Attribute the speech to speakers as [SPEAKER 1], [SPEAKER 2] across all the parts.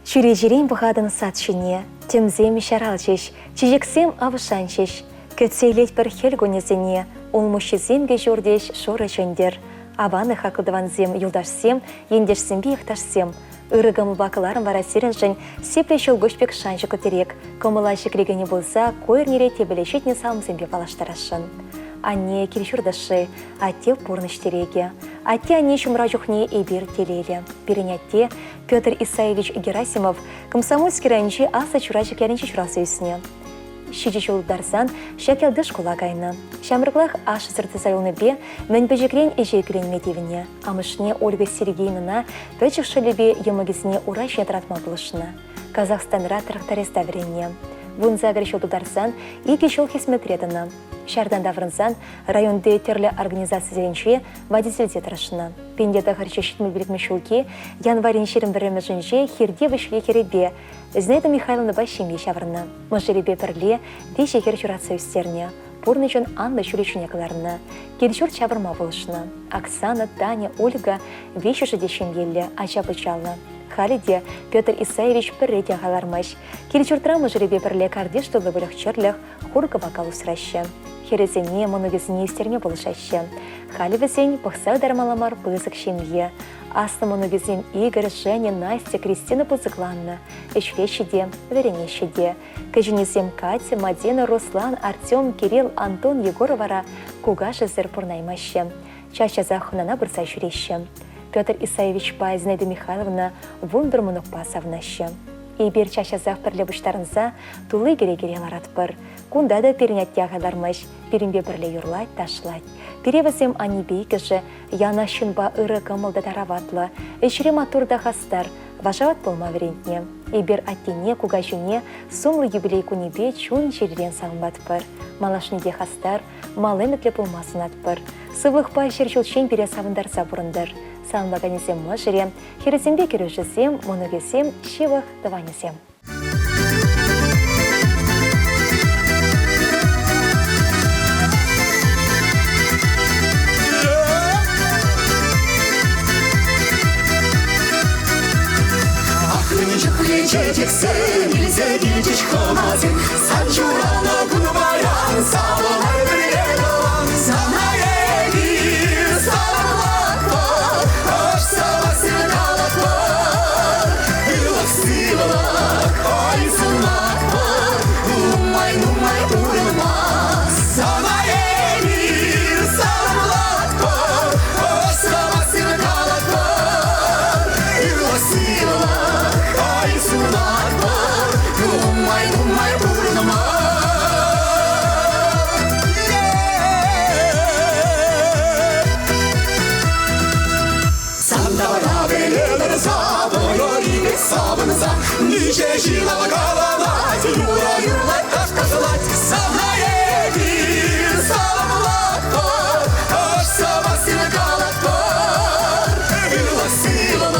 [SPEAKER 1] Чӳречерен пӑхатӑн сад ҫине, тӗмсем ҫаралчӗҫ, чечексем авшанчӗҫ. Кӗтсе илетпӗр хӗл кунӗсене, улмуҫҫисем те ҫуртӗҫ шурӑ чӗнтӗр. Аван-и, хаклӑ тӑвансем, юлташсем, ентешсемпе йӑхташсем. Ырӑ кӑмӑлпа кӑларӑм вара сирӗншӗн сиплӗ ҫӑлкуҫ пек шанчӑклӑ тӗрек, кӑмӑла ҫӗклекенӗ пулса ку эрнере тӗпеле ҫитнӗ салмсемпе паллаштарасшӑн. Анне кил-ҫурт ӑшши, атте пурнӑҫ тӗрекӗ. Атте-анне ҫумра чухне эпир телейлӗ. Пирӗн атте Петр Исаевич Герасимов Комсомольски районӗнчи Аслӑ Чурачӑк ялӗнче ҫуралса ӳснӗ. Ҫичӗ ҫул тултарсан ҫак ялти шкула кайнӑ. Ҫамрӑклах ашшӗсӗр тӑрса юлнипе мӗн пӗчӗкрен ӗҫе кӳренме тивнӗ. Амӑшне Ольга Сергеевнӑна пӗчӗк шӑллӗпе йӑмӑкӗсене ура ҫине тӑратма пулӑшнӑ. Казахстанра тракториста вӗреннӗ. 18 ҫул тултарсан икӗ ҫул хӗсметре тӑнӑ. Ҫартан таврӑнсан районти тӗрлӗ организацисенче водительте тӑрӑшнӑ. 1975 ҫулхи январӗн 21-мӗшӗнче Хирти Вӗҫли хӗрӗпе Зинаида Михайловнӑпа ҫемье ҫавӑрнӑ. Мӑшӑрӗпе пӗрле виҫӗ хӗр ҫуратса ӳстернӗ, пурнӑҫӑн анлӑ ҫулӗ ҫине кӑларнӑ, кил-ҫурт ҫавӑрма пулӑшнӑ. Оксана, Таня, Ольга виҫҫӗшӗ те ҫемьеллӗ, ача-пӑчаллӑ. Халӗ те Петр Исаевич пӗрре те ахалармасть. Кил-ҫуртра мӑшӑрӗпе пӗрле картиш тулли выльӑх-чӗрлӗх, хур-кӑвакал усраҫҫӗ. Хӗрӗсене, мӑнукӗсене ӳстерме пулӑшаҫҫӗ. Халӗ вӗсен пӑхса ытармалла мар пысӑк ҫемье. Аслӑ мӑнукӗсем Игорь, Женя, Настя, Кристина пысӑкланнӑ. Ӗҫлеҫҫӗ те, вӗренеҫҫӗ те. Кӗҫӗннисем Катя, Мадина, Руслан, Артем, Кирилл, Антон, Егор вара кукашӗсӗр пурӑнаймаҫҫӗ. Час-часах хӑнана пырса ҫӳреҫҫӗ. Петр Исаевичпа Зинаида Михайловна 11 мӑнукпа савӑнаҫҫӗ. Эпир час-часах пӗрле пуҫтарӑнса тулли кӗрекере ларатпӑр. Кунта та пирӗн атте ахаль пирӗнпе пӗрле юрлать, ташлать. Пире вӗсем аннепе иккӗшӗ янах ҫынпа ырӑ кӑмӑл та тараватлӑ, ӗҫре маттур та хастар, вашават пулма вӗрентнӗ. Эпир аттене, кукаҫине сумлӑ юбилей кунӗпе чун-чӗререн саламлатпӑр. Малашне те хастар, мал ӗмӗтлӗ пулма сунатпӑр. Сывлӑхпа ҫӗр ҫулччен пире савӑнтарса пурӑнтӑр. Саламлаканӗсем мӑшӑрӗ, хӗрӗсемпе кӗрӳшӗсем, мӑнукӗсем, ҫывӑх тӑванӗсем.
[SPEAKER 2] Чечексем илсе килчӗҫ хӑнасем, Сан ҫуралнӑ кун паян, савӑнар пӗрле тӑван. Сана эпир саламлатпӑр, ӑш сӑмахсем калатпӑр. Ырлӑх-сывлӑх, ой, сунатпӑр, нумай-нумай пурӑнма. Сана эпир саламлатпӑр, ӑш сӑмахсем калатпӑр. Ырлӑх-сывлӑх, ой, сунатпӑр, нумай-нумай пурӑнма. Сантара пӗлетӗр савӑнӑр савӑнса, Миҫе ҫын каланать, юрӑ юрлать, таш ташлать. Сана эпир саламлатпӑр, ӑш сӑмахсем калатпӑр. Ырлӑх-сывлӑх,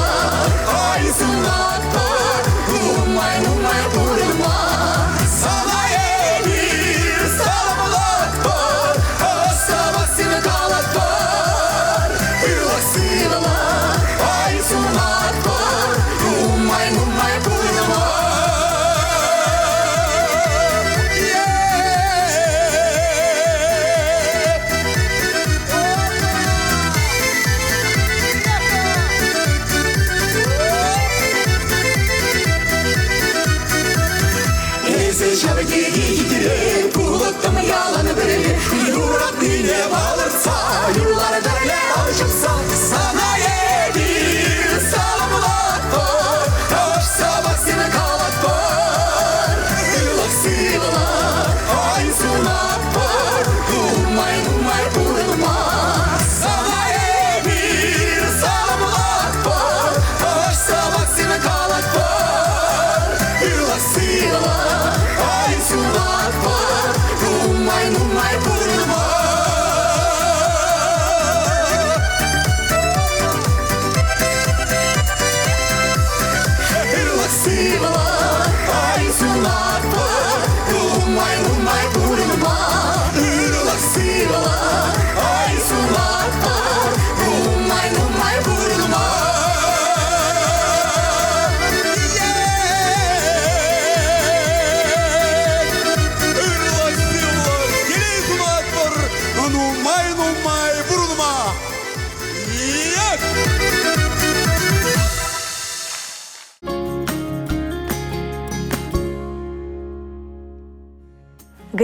[SPEAKER 2] ай сунатпӑр, нумай-нумай пурӑнма. Сана эпир саламлатпӑр, ӑш сӑмахсем калатпӑр. Ырлӑх-сывлӑх, ай сунатпӑр, нумай-нумай пурӑнма.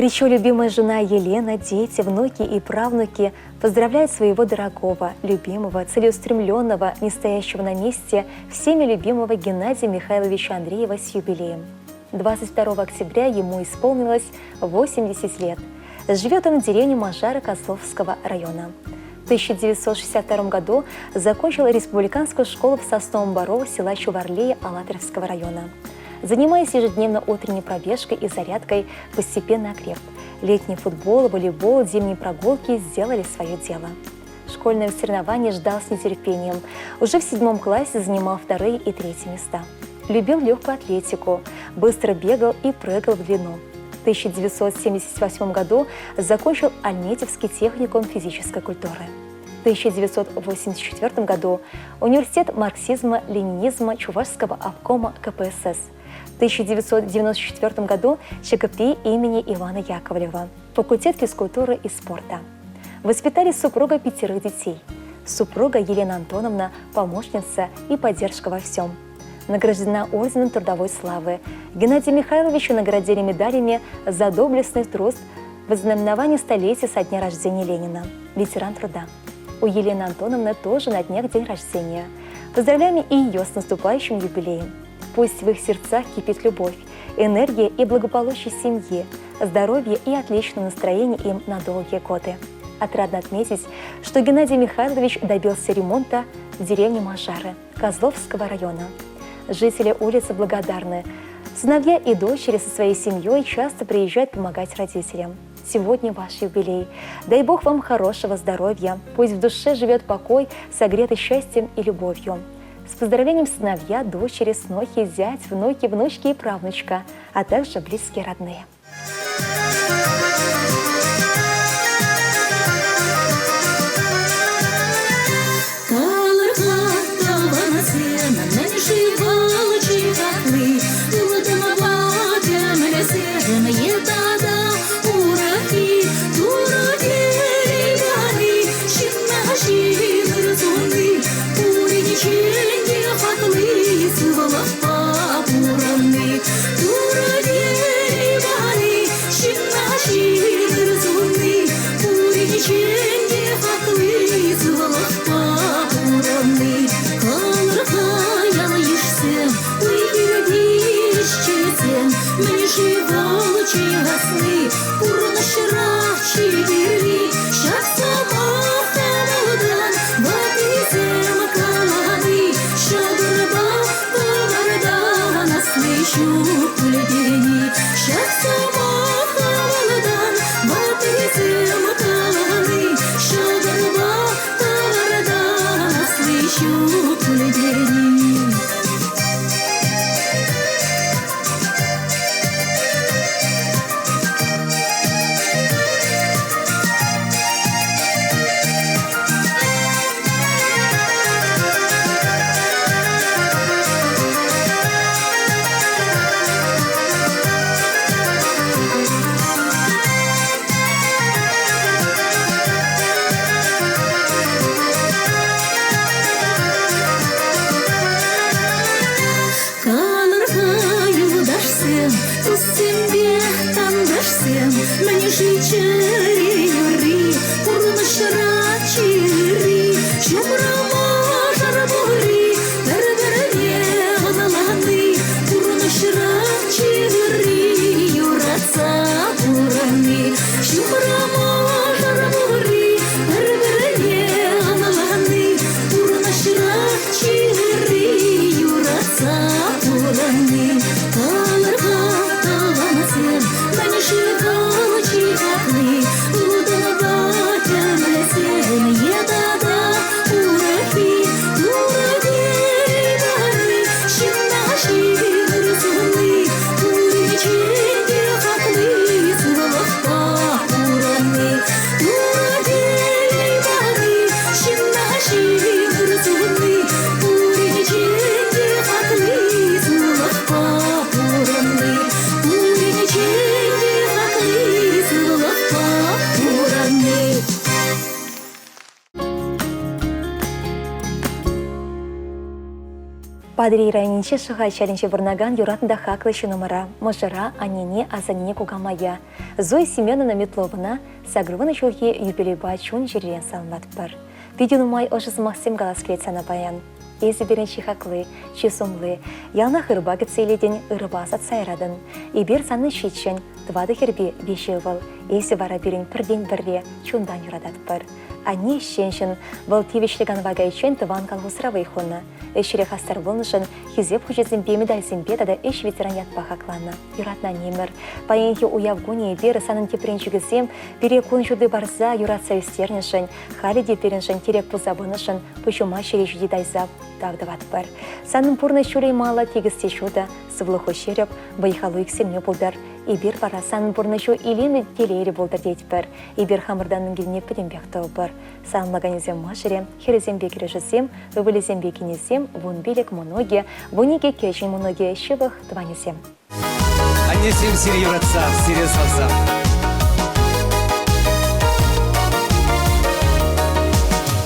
[SPEAKER 1] Горячо любимая жена Елена, дети, внуки и правнуки поздравляют своего дорогого, любимого, целеустремленного, не стоящего на месте, всеми любимого Геннадия Михайловича Андреева с юбилеем. 22 октября ему исполнилось 80 лет. Живет он в деревне Мажара Козловского района. В 1962 году закончил республиканскую школу в Сосновом Бору села Чуварлея Алатырского района. Занимаясь ежедневно утренней пробежкой и зарядкой, постепенно окреп. Летний футбол, волейбол, зимние прогулки сделали свое дело. Школьное соревнование ждал с нетерпением. Уже в седьмом классе занимал вторые и третьи места. Любил легкую атлетику, быстро бегал и прыгал в длину. В 1978 году закончил Альметьевский техникум физической культуры. В 1984 году Университет марксизма-ленинизма Чувашского обкома КПСС. В 1994 году ЧКПИ имени Ивана Яковлева, факультет физкультуры и спорта. Воспитали супруга пятерых детей. Супруга Елена Антоновна – помощница и поддержка во всем. Награждена Орденом Трудовой Славы. Геннадия Михайловича наградили медалями за доблестный труд в ознаменовании столетия со дня рождения Ленина. Ветеран труда. У Елены Антоновны тоже на днях день рождения. Поздравляем и ее с наступающим юбилеем. Пусть в их сердцах кипит любовь, энергия и благополучие семьи, здоровье и отличное настроение им на долгие годы. Отрадно отметить, что Геннадий Михайлович добился ремонта в деревне Мажары Козловского района. Жители улицы благодарны. Сыновья и дочери со своей семьей часто приезжают помогать родителям. Сегодня ваш юбилей. Дай Бог вам хорошего здоровья. Пусть в душе живет покой, согретый счастьем и любовью. С поздравлением сыновья, дочери, снохи, зять, внуки, внучки и правнучка, а также близкие родные. Патӑрьел районӗнчи Шӑхаль ялӗнче пурӑнакан юратнӑ та хаклӑ ҫыннӑмӑра, мӑшӑра, аннене, асаннене, кукамая Зоя Семеновна Метловӑна 80 ҫулхи юбилейпа чун-чӗререн саламлатпӑр. Питӗ нумай ӑшӑ сӑмахсем калас килет сана паян. Эсӗ пирӗн чи хакли, чи сумли. Яланах ырӑпа кӗтсе илетӗн, ырӑпа ӑсатса яратӑн. Эпир санӑн ҫиччӗн, тӑватӑ хӗрпе виҫӗ ывӑл. Эсӗ вара пирӗн пӗртен-пӗрре чунтан юрататпӑр. Анне ӗҫчен ҫын, вӑл тивӗҫлӗ канӑва кайиччен тӑван колхозра вӑй хунӑ. Ӗҫре хастар пулнӑшӑн Хисеп хучӗсемпе, медальсемпе тата ӗҫ ветеран ятпа хакланӑ. Юратнӑ аннемӗр, паянхи уяв кунӗ эпир санӑн тӗпренчӗкӗсем пире кун ҫути парса юратса ӳстернӗшӗн, халӗ те пирӗншӗн тӗрек пулса пынӑшӑн пуҫӑма ҫӗре ҫити тайса тав тӑватпӑр. Санӑн пурнӑҫ ҫулӗ малалла тикӗс те ҫутӑ, сывлӑху ҫирӗп, вӑй-халу иксӗлми пултӑр. Эпир вара санӑн пурнӑҫу илемлӗ те телейлӗ пултӑр тетпӗр. Эпир хамӑртан мӗн килнине пӗтӗмпех тӑвӑпӑр. Саламлаканӗсем мӑшӑрӗ, хӗрӗсемпе кӗрешӗсем, ывӑлӗсемпе кинӗсем, 15 мӑнукӗ, 12 кӗҫӗн мӑнукӗ, ҫывӑх тӑванӗсем.
[SPEAKER 3] Аннесем сире юратса, сире савса.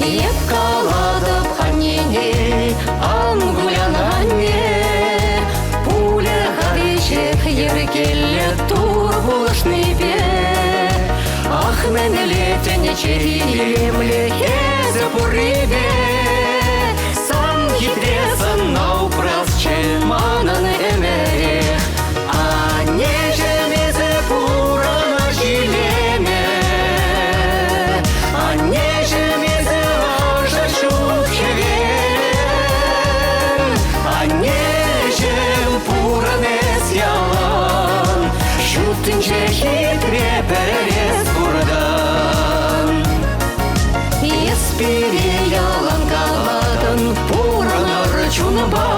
[SPEAKER 4] Эп калатӑп аннене, ан кулян, анне, пулӗ-ха веҫех йӗркеллӗ Тур пулӑшнипе. Ах, мӗнле тӗнче илемлӗ эсӗ пуррипе, Сан хитре сӑнна упрасчӗ манӑн ӗмӗрех. Аннеҫӗм, эсӗ пурӑнӑҫ илемӗ, Аннеҫӗм, эсӗ ӑшӑ ҫут хӗвел. Аннеҫӗм, пурӑн эс ялан, Ҫут тӗнче хитре пӗрес куртан. Эс пире ялан калатӑн, пурӑнӑр чунпа,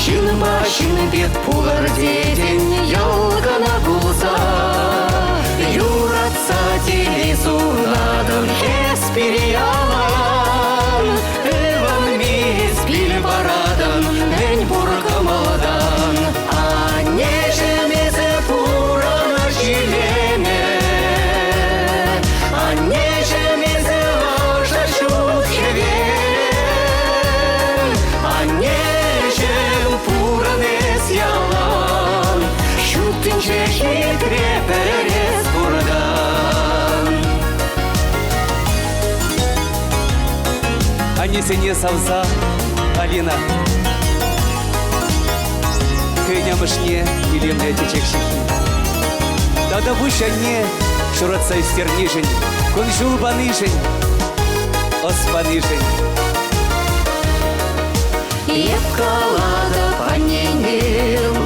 [SPEAKER 4] Ҫынпа ҫын пек пулӑр тетӗн, йӑл кӑна кулса. Юратса телей сунатӑн, эс пире ялан, Ывӑнми эс пил паратӑн мӗн пур кӑмӑлтан. Аннеҫӗм, эсӗ пурӑнӑҫ илемӗ. Аннеҫӗм, эсӗ ӑшӑ ҫут хӗвел. Аннеҫӗм, пурӑн эс ялан. Ҫут тӗнче хитре пӗр эс пуртан.
[SPEAKER 3] Аннесене савса Алина хӑйӗн амӑшне илемлӗ чечек ҫыххи. Тата пуҫ анне ҫуратса ӳстернишӗн, кун-ҫул панишӗн, ӑс панишӗн.
[SPEAKER 4] Эп калатӑп аннене,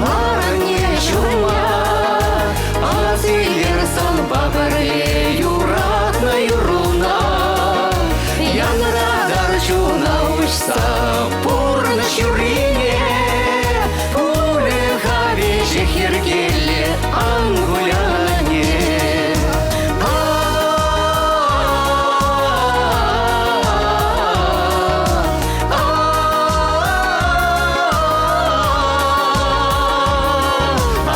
[SPEAKER 4] лар анне ҫумма, Ас илер санпа пӗрле юратнӑ юрруна. Янратар чуна уҫса пурнӑҫ юррине, Пулӗ-ха веҫех йӗркеллӗ, ан кулян, анне.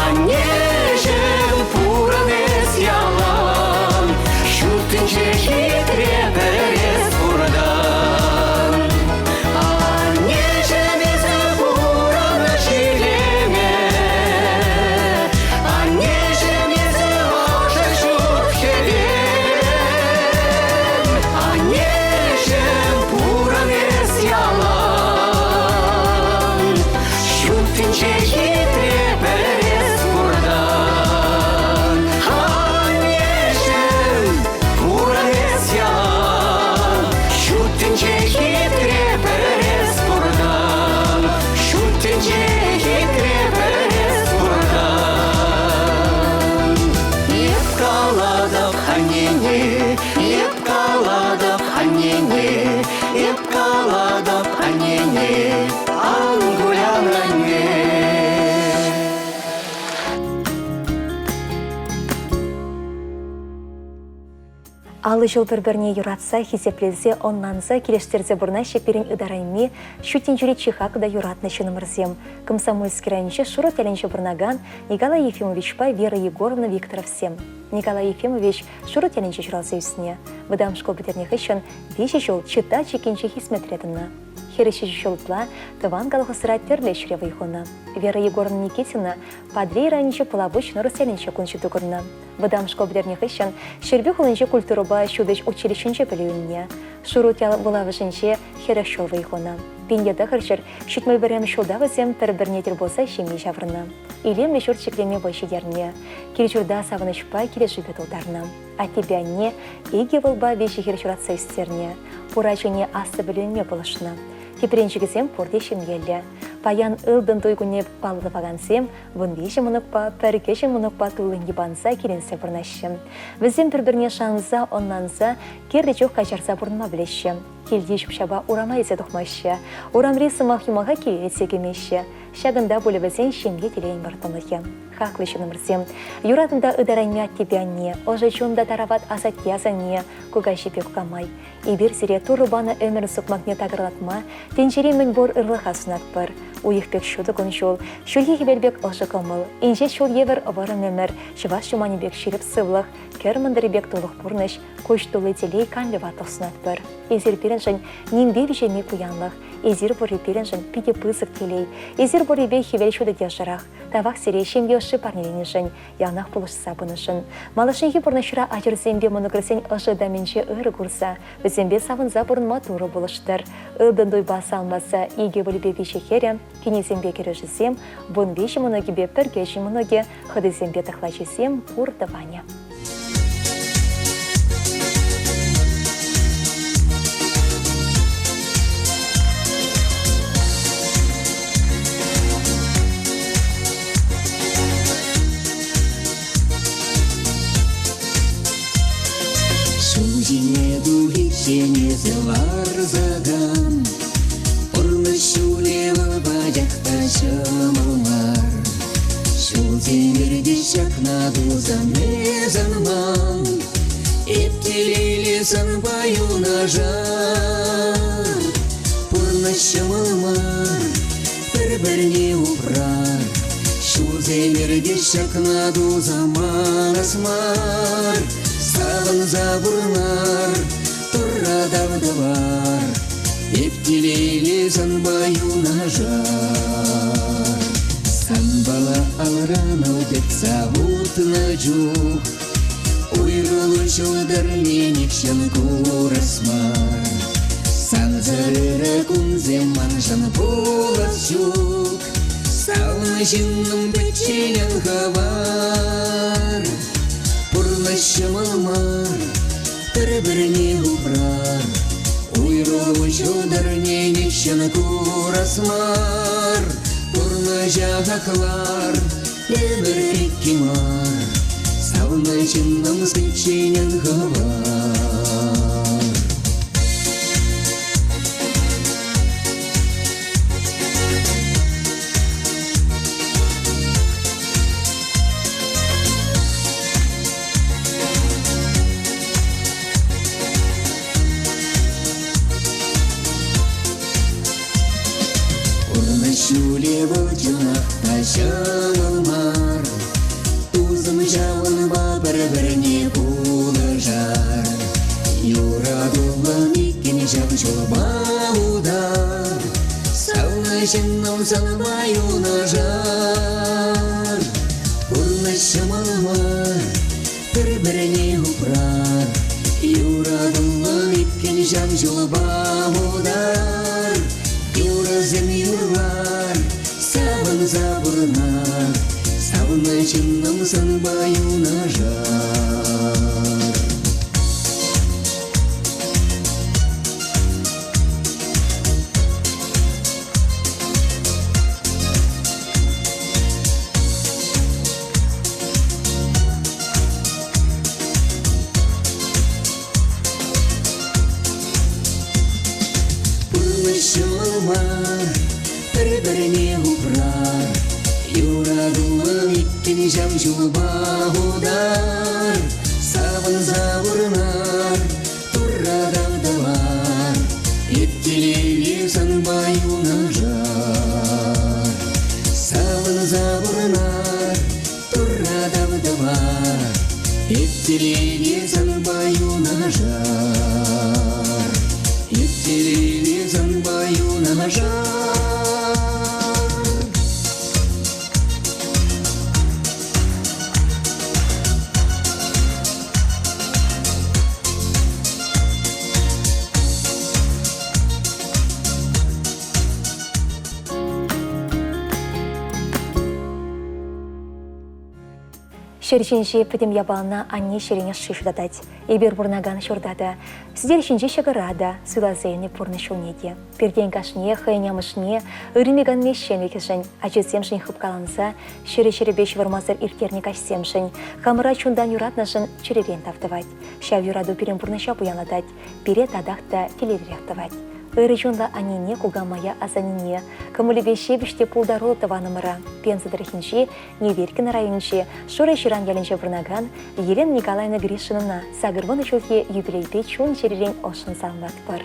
[SPEAKER 4] Аннеҫӗм, пурӑн эс ялан, Ҫут тӗнче хитре пӗр эс пуртан. Аннеҫӗм, эсӗ пурӑнӑҫ илемӗ, Аннеҫӗм, эсӗ ӑшӑ ҫут хӗвел. Аннеҫӗм, пурӑн эс ялан, Ҫут тӗнче хитре пӗр эс пуртан. Аннеҫӗм, пурӑн эс ялан, Ҫут тӗнче хитре пӗр эс пуртан. Ҫут тӗнче хитре пӗр эс пуртан. Эп калатӑп аннене, эп калатӑп аннене, эп калатӑп аннене, ан кулян, анне.
[SPEAKER 1] 50 ҫул пӗр-пӗрне юратса, хисеплесе, ӑнланса, килӗштерсе пурӑнаҫҫӗ пирӗн ытарайми, ҫут тӗнчери чи хаклӑ та юратнӑ ҫыннӑмӑрсем. Комсомольски районӗнче Шурут ялӗнче пурӑнакан Николай Ефимовичпа Вера Егоровна Викторовсем. Николай Ефимович Шурут ялӗнче ҫуралса ӳснӗ. Вӑтам шкул пӗтернӗ хыҫҫӑн виҫӗ ҫул Чита чиккинчи хисметре тӑнӑ. Хӗрӗҫ ҫулпла тӑван колхозра тӗрлӗ ӗҫре вӑй хунӑ. Вера Егоровна Никитина Патӑрьел районӗнчи Пӑлапуҫ Нурӑс ялӗнче кун ҫути курнӑ. Вӑтам шкул пӗтернӗ хыҫҫӑн Ҫӗрпӳ хулинчи культурӑпа ҫутӗҫ училищинче пӗлӳ илнӗ. Шурут ял вулавӑшӗнче 40 ҫул вӑй хунӑ. 1971 ҫулта вӗсем пӗр-пӗрне тӗл пулса ҫемье ҫавӑрнӑ. Илемлӗ ҫурт ҫӗклеме вӑй ҫитернӗ. Кил-ҫурта савӑнӑҫпа килӗшӳпе тултарнӑ. Аттепе анне икӗ вӑлпа виҫӗ хӗр ҫуратса ӳстернӗ. Пур ачине аслӑ пӗлӳ илме пулӑшнӑ. Тӗпренчӗкӗсем пурте ҫемьеллӗ. Паян ылтӑн туй кунне паллӑ тӑвакансем 13 мӑнукпа, пӗр кӗҫӗн мӑнукпа туллин йӑпанса киленсе пурӑнаҫҫӗ. Вӗсем пӗр-пӗрне шанса, ӑнланса, кирлӗ чух каҫарса пурӑнма пӗлеҫҫӗ. Килти ҫӳп-ҫапа урама илсе тухмаҫҫӗ. Урамри сӑмах-юмаха киле илсе кӗмеҫҫӗ. Ҫакӑнта пулӗ вӗсен ҫемье телейӗн вӑрттӑнлӑхӗ. Хаклӑ ҫыннӑмӑрсем, юратнӑ та ытарайми аттепе анне, ӑшӑ чун та тарават асатте-асанне, кукаҫипе кукамай. Эпир сире Турӑ панӑ ӗмӗр сукмакне такӑрлатма, тӗнчери мӗнпур ырлӑха сунатпӑр. Уйӑх пек ҫутӑ кун-ҫул, ҫурхи хӗвел пек ӑшӑ кӑмӑл, инҫет ҫул евӗр вӑрӑм ӗмӗр, чӑваш юманӗ пек ҫирӗп сывлӑх, кӗр мӑнтӑрӗ пек тулӑх пурнӑҫ, куҫ тулли телей канлӗ ватлӑх сунатпӑр. Эсир пирӗншӗн нимпе виҫейми пуянлӑх, эсир пурри пирӗншӗн питӗ пысӑк телей. Эсир пуррипе хӗвел ҫутӑ те ӑшӑрах. Тавах сире ҫемье ӑшши парнеленӗшӗн, яланах пулӑшса пынӑшӑн. Малашнехи пурнӑҫра ачӑрсемпе мӑнукӑрсен ӑшӑ ытамӗнче ырӑ курса, вӗсемпе савӑнса пурӑнма Турӑ пулӑштӑр. Ылтӑн туйпа саламласа икӗ ывӑлӗпе виҫӗ хӗрӗ, кинӗсемпе кӗрӳшӗсем, 13 мӑнукӗпе пӗр кӗҫӗн мӑнукӗ, хӑтисемпе тӑхлачисем пур тӑванӗ.
[SPEAKER 5] Ҫул ҫине тухиччен эсӗ ларсакан Пурнӑҫ ҫулӗ вӑл пачах та ҫӑмӑл мар. Ҫулсем иртӗҫ ҫакна тусан эс ӑнман, Эп телейлӗ санпа юнашар. Пурнӑҫ ҫӑмӑл мар, пӗр-пӗрне упрар. Ҫулсем иртӗҫ ҫакна туса манас мар. Савӑнса пурӑнар, Турра тав тӑвар. Эп телейлӗ санпа юнашар. Санпала алран ал тытса утнӑ чух Уйрӑлу ҫӑлтӑрне нихҫан курас мар. Сансӑр ырӑ кунсем маншӑн пулас ҫук. Савнӑ ҫыннӑм пӗччен ан хӑвар. Пурнӑҫ ҫӑмӑл мар, пӗр-пӗрне упрар. Уйрӑлу ҫӑлтӑрне нихҫан курас мар. Пурнӑҫа хаклар, ӗмӗр икки мар. Савнӑ ҫыннӑм пӗччен ан хӑвар. Пурнӑҫ ҫулӗ вӑл чӑнах та ҫӑмӑл мар. Тусӑм ҫавӑнпа пӗр-пӗрне пулӑшар. Юратуллӑн иккӗн ҫав ҫулпа утар. Савнӑ ҫыннӑм санпа юнашар. Пурнӑҫ ҫӑмӑл мар, пӗр-пӗрне упрар. Юратуллӑн иккӗн ҫав ҫулпа утар. Юрӑсем юрлар, савӑнса пурӑнар. Савнӑ ҫыннӑм санпа юнашар. Пурнӑҫ ҫӑмӑл мар, пӗр-пӗрне упрар. Юратуллӑн иккӗн ҫав ҫулпа утар. Савӑнса пурӑнар, Турра тав тӑвар. Эп телейлӗ санпа юнашар. Савӑнса пурӑнар, Турра тав тӑвар. Эп телейлӗ санпа юнашар. Эп телейлӗ санпа юнашар.
[SPEAKER 1] Ҫӗр ҫинчи пӗтӗм япалана анне чӗрин ӑшши ҫутатать. Эпир пурӑнакан ҫурта та, сӗтел ҫинчи ҫӑкӑра та суйласа илнӗ пурнӑҫ ҫулне те. Пиртен кашнийӗ хӑйӗн амӑшне ырми-канми ӗҫченлӗхӗшӗн, ачисемшӗн хыпкаланса ҫӗрӗ-ҫӗрӗпе ҫывӑрмасӑр ирттернӗ каҫсемшӗн, хамӑра чунтан юратнӑшӑн чӗререн тав тӑвать. Ҫав юрату пирӗн пурнӑҫа пуянлатать, пире татах та телейлӗрех тӑвать. Ырӑ чунлӑ аннене, кукамая, асаннене, кӑмӑлӗпе ҫепӗҫ те пултаруллӑ тӑванӑмӑра Пенза тӑрӑхӗнчи Неверкино районӗнчи Шурӑ Ҫыран ялӗнче пурӑнакан Елена Николаевна Гришинӑна 80 ҫулхи юбилейпе чун-чӗререн ӑшшӑн саламлатпӑр.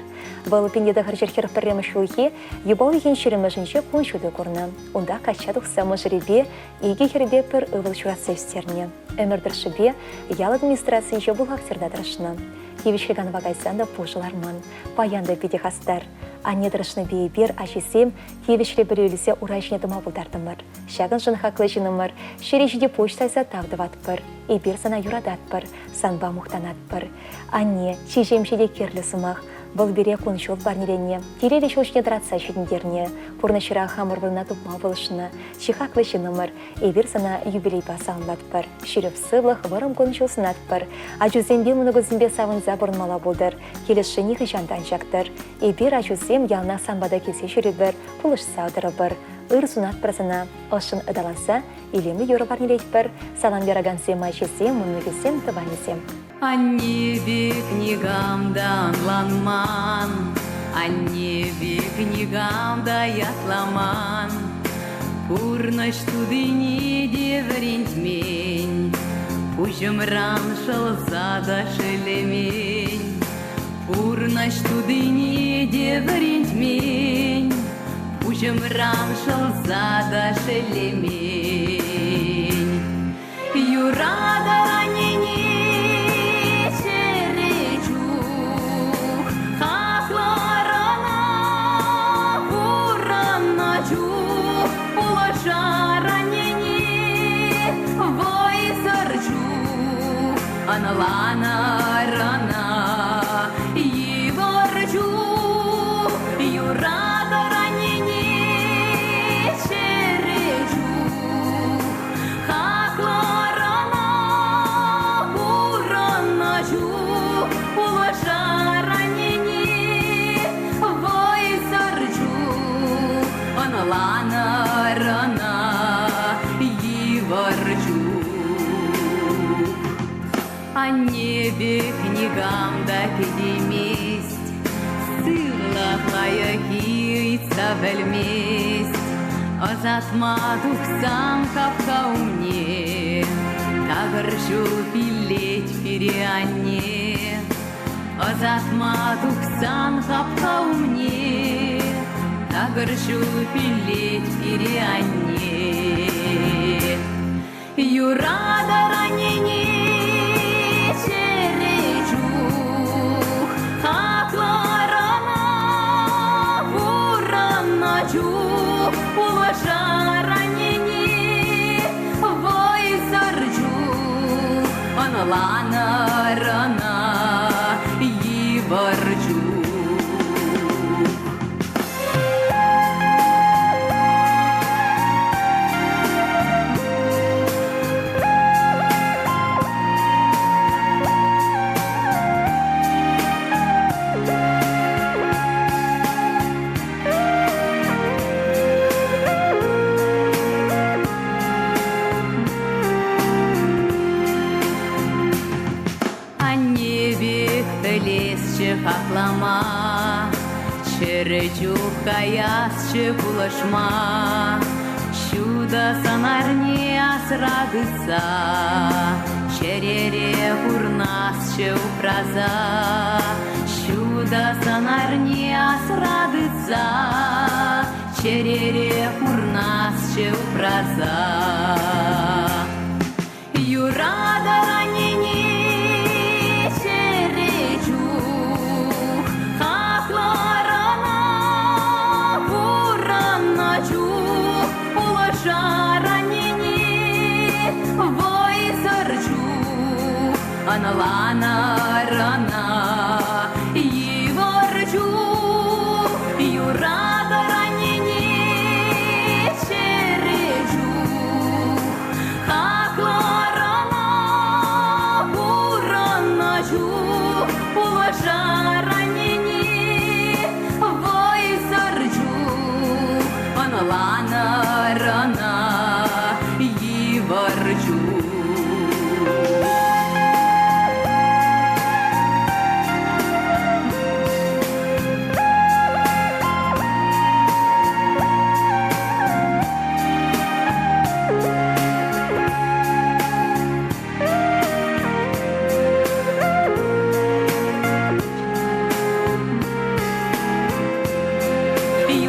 [SPEAKER 1] Вӑл 1941 ҫулхи юпа уйӑхӗн ҫирӗммӗшӗнче кун ҫути курнӑ. Унта качча тухса мӑшӑрӗпе икӗ хӗрпе пӗр ывӑл ҫуратса ӳстернӗ. Ӗмӗр тӑршшӗпе ял администрацийӗнче бухгалтерта тӑрӑшнӑ. Тивӗҫлӗ канӑва кайсан та пушӑ ларман. Паян та питӗ хастар. Анне тӑрӑшнипе эпир, ачисем, тивӗҫлӗ пӗлӳ илсе ура ҫине тӑма пултартӑмӑр. Ҫакӑншӑн хаклӑ ҫыннӑмӑр, ҫӗре ҫити пуҫ тайса тав тӑватпӑр. Эпир сана юрататпӑр, санпа мухтанатпӑр. Анне, чи ҫемҫе те кирлӗ сӑмах. Вӑл пире кун-ҫул парнеленӗ, телейлӗ ҫул ҫине тӑратса ҫитӗнтернӗ. Пурнӑҫра хамӑр вырӑна тупма пулӑшнӑ. Чи хаклӑ ҫыннӑмӑр, эпир сана юбилейпа саламлатпӑр. Ҫирӗп сывлӑх, вӑрӑм кун-ҫул сунатпӑр. Ачусемпе мӑнукусемпе савӑнса пурӑнмалла пултӑр. Килӗшсе нихӑҫан та ан чактӑр. Эпир, ачусем, яланах сан пата килсе ҫӳрӗпӗр, пулӑшса тӑрӑпӑр. Ыр сунатпӑр сана, ӑшшӑн ыталаса илемлӗ юрӑ парнелетпӗр. Салам яракансем ачисем, мӑнукӗсем, тӑванӗсем.
[SPEAKER 4] Анне пек никам та ӑнланман, анне пек никам та ятламан. Пурнӑҫ тутине те вӗрентмен, пуҫӑмран шӑлса та шеллемен. Пурнӑҫ тутине те вӗрентмен, пуҫӑмран шӑлса та шеллемен. Юратӑр аннене чӗре чух, хаклӑр ӑна пурӑннӑ чух, пулӑшар аннене вӑйсӑр чух, ӑнланӑр ӑна йывӑр чух, юратӑр аннене чӗре чух. Хаклӑрана пурӑннӑ чух пулӑшар аннене вӑйсӑр чух, ӑнланӑр ӑна йывӑр чух. Анне пек никам та кӗтеймест, сывлӑх лайӑххи ыйтса пӗлмест. Ӑсатма тухсан хапха умне такӑр ҫул пиллет пире анне. Ӑсатма тухсан хапха умне такӑр ҫул пиллет пире анне. Юратӑр аннене чӗре чух, хаклӑр ӑна пурӑннӑ чух, пулӑшар аннене вӑйсӑр чух, ӑнланӑр ӑна йывӑр чух. Анне пек пӗлесчӗ хаклама, чӗрӗ чух каясчӗ пулӑшма. Ҫутӑ сӑнарне асра тытса, чӗрере пурнасчӗ упраса. Ҫутӑ сӑнарне асра тытса, чӗрере пурнасчӗ упраса. Юратӑр аннене чӗре чух, хаклӑр ӑна пурӑннӑ чух, пулӑшар аннене вӑйсӑр чух, ӑнланӑр ӑна йывӑр чух, юратӑр аннене чӗре чух. Хаклӑ Улашаранини вӑйсӑр чух ӑнланӑр ӑна йывӑр чух.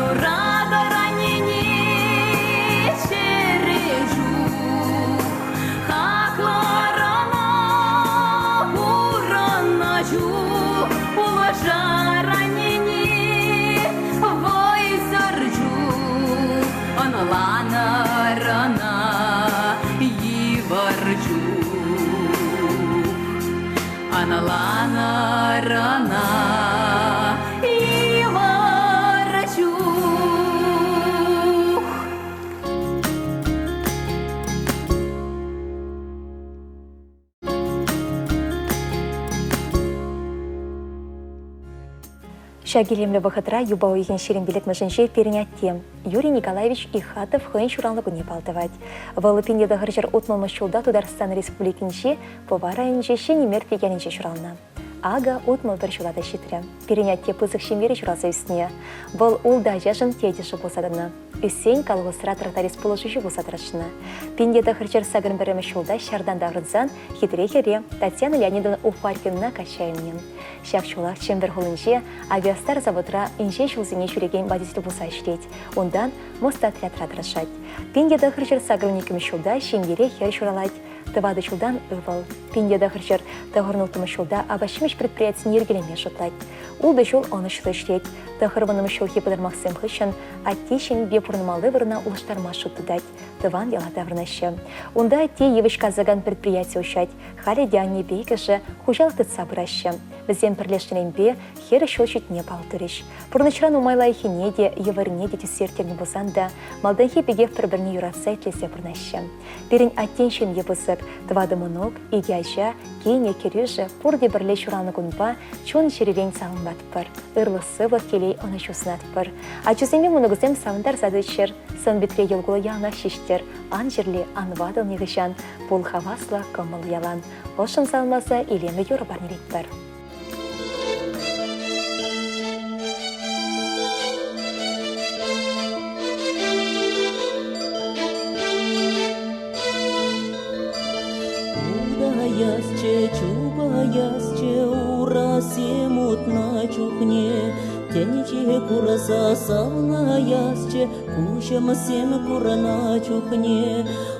[SPEAKER 4] Юратӑр-аннене чӗре чух, хаклӑр ӑна пурӑннӑ чух, пулӑшар-аннене вӑйсӑр чух, ӑнланӑр ӑна йывӑр чух. Ӑнланӑр ӑна йывӑр чух.
[SPEAKER 1] Ҫак илемлӗ вӑхӑтра юпа уйӑхӗн 25-мӗшӗнче пирӗн атте Юрий Николаевич Ихатов хӑйӗн ҫуралнӑ кунне палӑртать. Вӑл 1960 ҫулта Тутарстан Республикинчи Пӑва районӗнчи Ҫӗнӗ Мертлӗ ялӗнче ҫуралнӑ. Акӑ 61 ҫула та ҫитрӗ. Пирӗн атте пысӑк ҫемьере ҫуралса ӳснӗ. Вӑл ултӑ ачашӑн тетӗшӗ пулса тӑнӑ. Ӳссен колхозра тракторист пулӑшуҫи пулса тӑрӑшнӑ. 1981 ҫулта ҫартан таврӑнсан хитре хӗре Татьяна Леонидовна Уфаркина качча илнӗ. Ҫак ҫулах Чӗмпӗр хулинче Авиастар заводра инҫе ҫулсене ҫӳрекен водитель пулса ӗҫлет. Унтан мостоотрядра тӑрӑшать. 1982 ҫулта ҫемьере хӗр ҫуралать. Тӑватӑ ҫултан ывӑл. 1996 ҫулта апат-ҫимӗҫ предприятине йӗркелеме шутлать. Ултӑ ҫул ӑнӑҫлӑ ӗҫлет. Тӑхӑрвуннӑмӗш ҫулхи пӑтӑрмахсем хыҫҫӑн атте ҫемйипе пурӑнмалли вырӑна улӑштарма шут тытать. Тӑван яла таврӑнаҫҫӗ. Унта атте йывӑҫ касакан предприяти уҫать. Халӗ те аннепе иккӗшӗ хуҫалӑх тытса пыраҫҫӗ. Вӗсем пӗрлешнӗренпе хӗр ҫул ҫитне паллӑ турӗҫ. Пурнӑҫра нумай лайӑххине те, йывӑрне те тӳссе ирттернӗ пулсан та малтанхи пекех пӗр-пӗрне юратса итлесе пурӑнаҫҫӗ. Пирӗн аттен ҫемье пысӑк, тӑватӑ мӑнук, икӗ ача, кинӗ, кӗрӳшӗ пурте пӗрле ҫуралнӑ кунпа чун-чӗререн саламлатпӑр, ырлӑх-сывлӑх, телей, ӑнӑҫу сунатпӑр. Ачусемпе мӑнукусем савӑнтарса тӑччӑр, сӑн-питре йӑл-кулӑ яланах ҫиҫтӗр, ан чирле, ан ватӑл нихӑҫан, пул хаваслӑ, кӑмӑл ялан. Ӑшшӑн саламласа илемлӗ юрӑ парнелетпӗр.
[SPEAKER 6] Утаясчӗ, чупаясчӗ, урасем утнӑ чухне тӗнче курса савнаясчӗ, куҫӑмсем курнӑ чухне.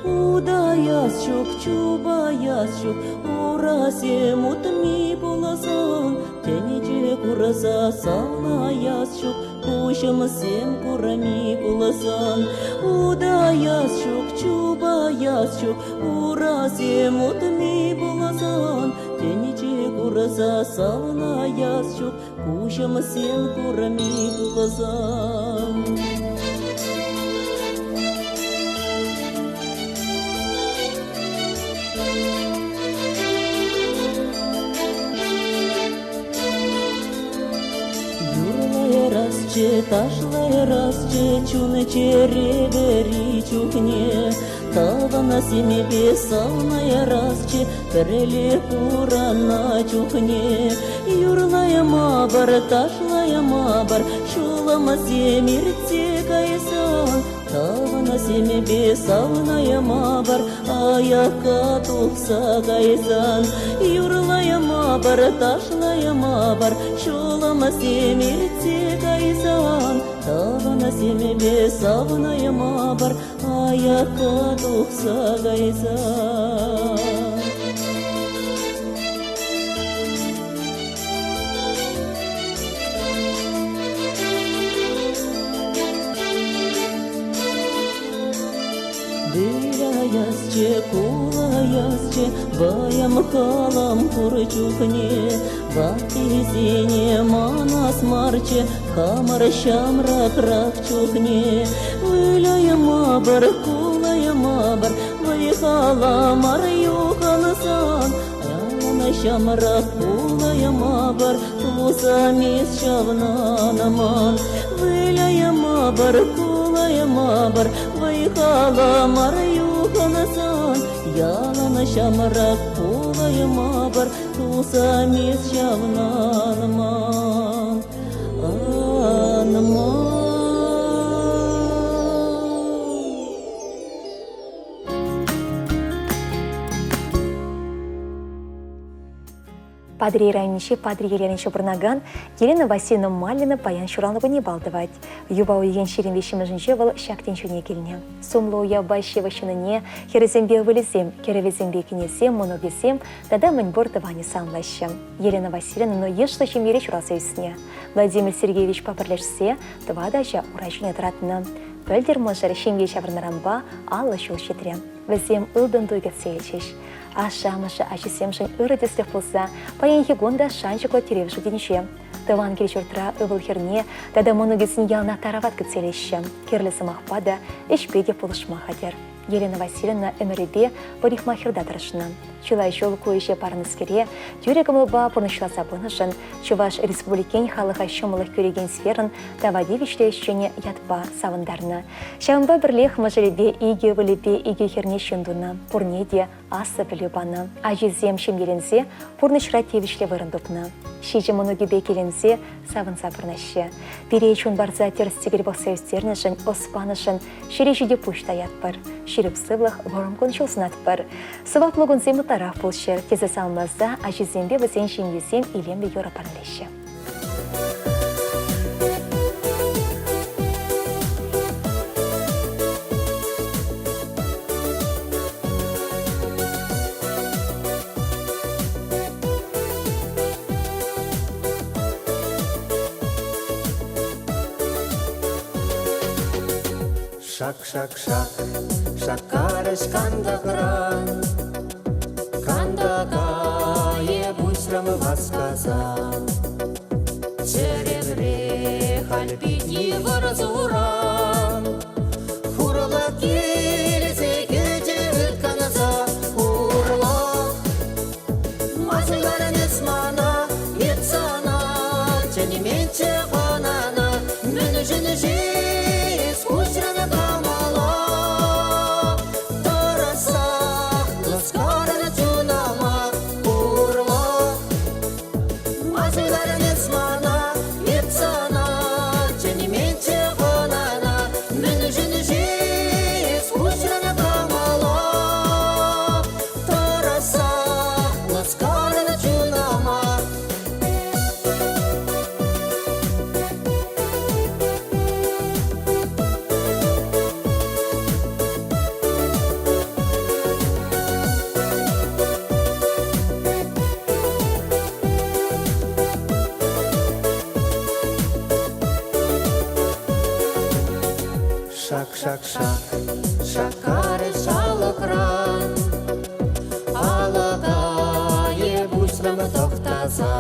[SPEAKER 6] Утаяс ҫук, чупаяс ҫук, урасем утми пулсан, тӗнче курса савнаяс ҫук, куҫӑмсем курми пулсан. Утаяс ҫук, чупаяс ҫук, урасем утми пулсан, тӗнче курса савнаяс ҫук, куҫӑмсем курми пулсан. Юрлайрасчӗ, ташлайрасчӗ, чун-чӗре вӗри чухне. Тӑвансемпе савнайрасчӗ, пӗрле пурӑннӑ чухне. Юрлаймапӑр, ташлаймапӑр, ҫулӑмсем иртсе кайсан. Тӑвансемпе савнаймапӑр, аякка тухса кайсан. Юрлаймапӑр, ташлаймапӑр, ҫулӑмсем иртсе кайсан. Тӑвансемпе савнаймапӑр, аякка тухса кайсан. Выляясчӗ, кулаясчӗ, вӑйӑм халам пур чухне. Ваттисене манас марччӗ, хамӑр ҫамрӑкрах чухне. Выляймапӑр, кулаймапӑр, вӑй-хала мар юхӑнсан. Ялан ҫамрӑк пулай. Кулаймапӑр, туса мис ҫавнанман. Выляймапӑр, кулаймапӑр, вӑй-халӑмӑр юхӑнсан. Ялан ҫамрӑк пулаймапӑр, туса мис ҫавнанман. Анман.
[SPEAKER 1] Патӑрьел районӗнчи Патӑрьел ялӗнче пурӑнакан Елена Васильевна Маллина паян ҫуралнӑ кунне паллӑ тӑвать. Юпа уйӑхӗн 23-мӗшӗнче вӑл ҫак тӗнчене килнӗ. Сумлӑ уявпа ҫывӑх ҫыннине хӗрӗсемпе ывӑлӗсем, кӗрӗвӗсемпе кинӗсем, мӑнукӗсем тата мӗнпур тӑванӗ саламлаҫҫӗ. Елена Васильевна йышлӑ ҫемьере ҫуралса ӳснӗ. Владимир Сергеевичпа пӗрлешсе тӑватӑ ача ура ҫине тӑратнӑ. Пӗлтӗр мӑшӑр ҫемье ҫаврӑннӑранпа 50 ҫул ҫитрӗ. Вӗсем ылтӑн туй кӗтсе илчӗҫ. Ашшӗ-амӑшӗ ачисемшӗн ырӑ тӗслӗх пулса паянхи кун та шанчӑклӑ тӗрев шутӗнче. Тӑван кил-ҫуртра ывӑл-хӗрне тата мӑнукӗсен яланах тарават кӗтсе илеҫҫӗ. Кирлӗ сӑмахпа та, ӗҫпе те пулӑшма хатӗр. Елена Васильевна ӗмӗрӗпе парикмахерта тӑрӑшнӑ. Чылай ҫул ку ӗҫе парӑннӑскере тӳрӗ кӑмӑлпа пурнӑҫласа пынӑшӑн Чӑваш Республикин халӑха ҫӑмӑллӑх кӳрекен сферӑн тава тивӗҫлӗ ӗҫченӗ ятпа савӑнтарнӑ. Ҫавӑнпа пӗрлех мӑшӑрӗпе икӗ ывӑлӗпе икӗ хӗрне ҫын тунӑ, пурне те аслӑ пӗлӳ панӑ. Ачисем ҫемьеленсе пурнӑҫра тивӗҫлӗ вырӑн тупнӑ. Ҫичӗ мӑнукӗпе киленсе савӑнса пурӑнаҫҫӗ. Пире чун парса тӗрӗс-тӗкел пӑхса ӳстернӗшӗн, ӑс панӑшӑн ҫӗре ҫити пуҫ таятпӑр. Ҫирӗп сывлӑх, вӑрӑм кун-ҫул сунатпӑр. Сӑваплӑ кунсем ытларах пулччӑр, тесе саламласа ачисемпе вӗсен ҫемйисем илемлӗ юрӑ парнелеҫҫӗ.
[SPEAKER 5] Шак-шак-шак, шаккарӗҫ кантӑкран. Кантӑка е пуҫрӑм васкаса. Чӗремре халь пит йывӑр суран. Хурлӑх килсе кӗчӗ ыткӑнса хурлӑх. Масӑларӑн эс мана, эп сана чӗнменччӗ хӑнана. Мӗншӗн-ши эс куҫран камала? Тӑрӑшсах лӑскарӑн чунӑма хурлӑх. Масӑларӑн эс мана, эп сана чӗнменччӗ хӑнана. Мӗншӗн-ши эс куҫран камала? Тӑрӑшса лӑскарӑн чунӑма. Шак-шак-шак, шаккарӗ шалӑкран. Алӑка е пуҫрӑм тӑхтаса.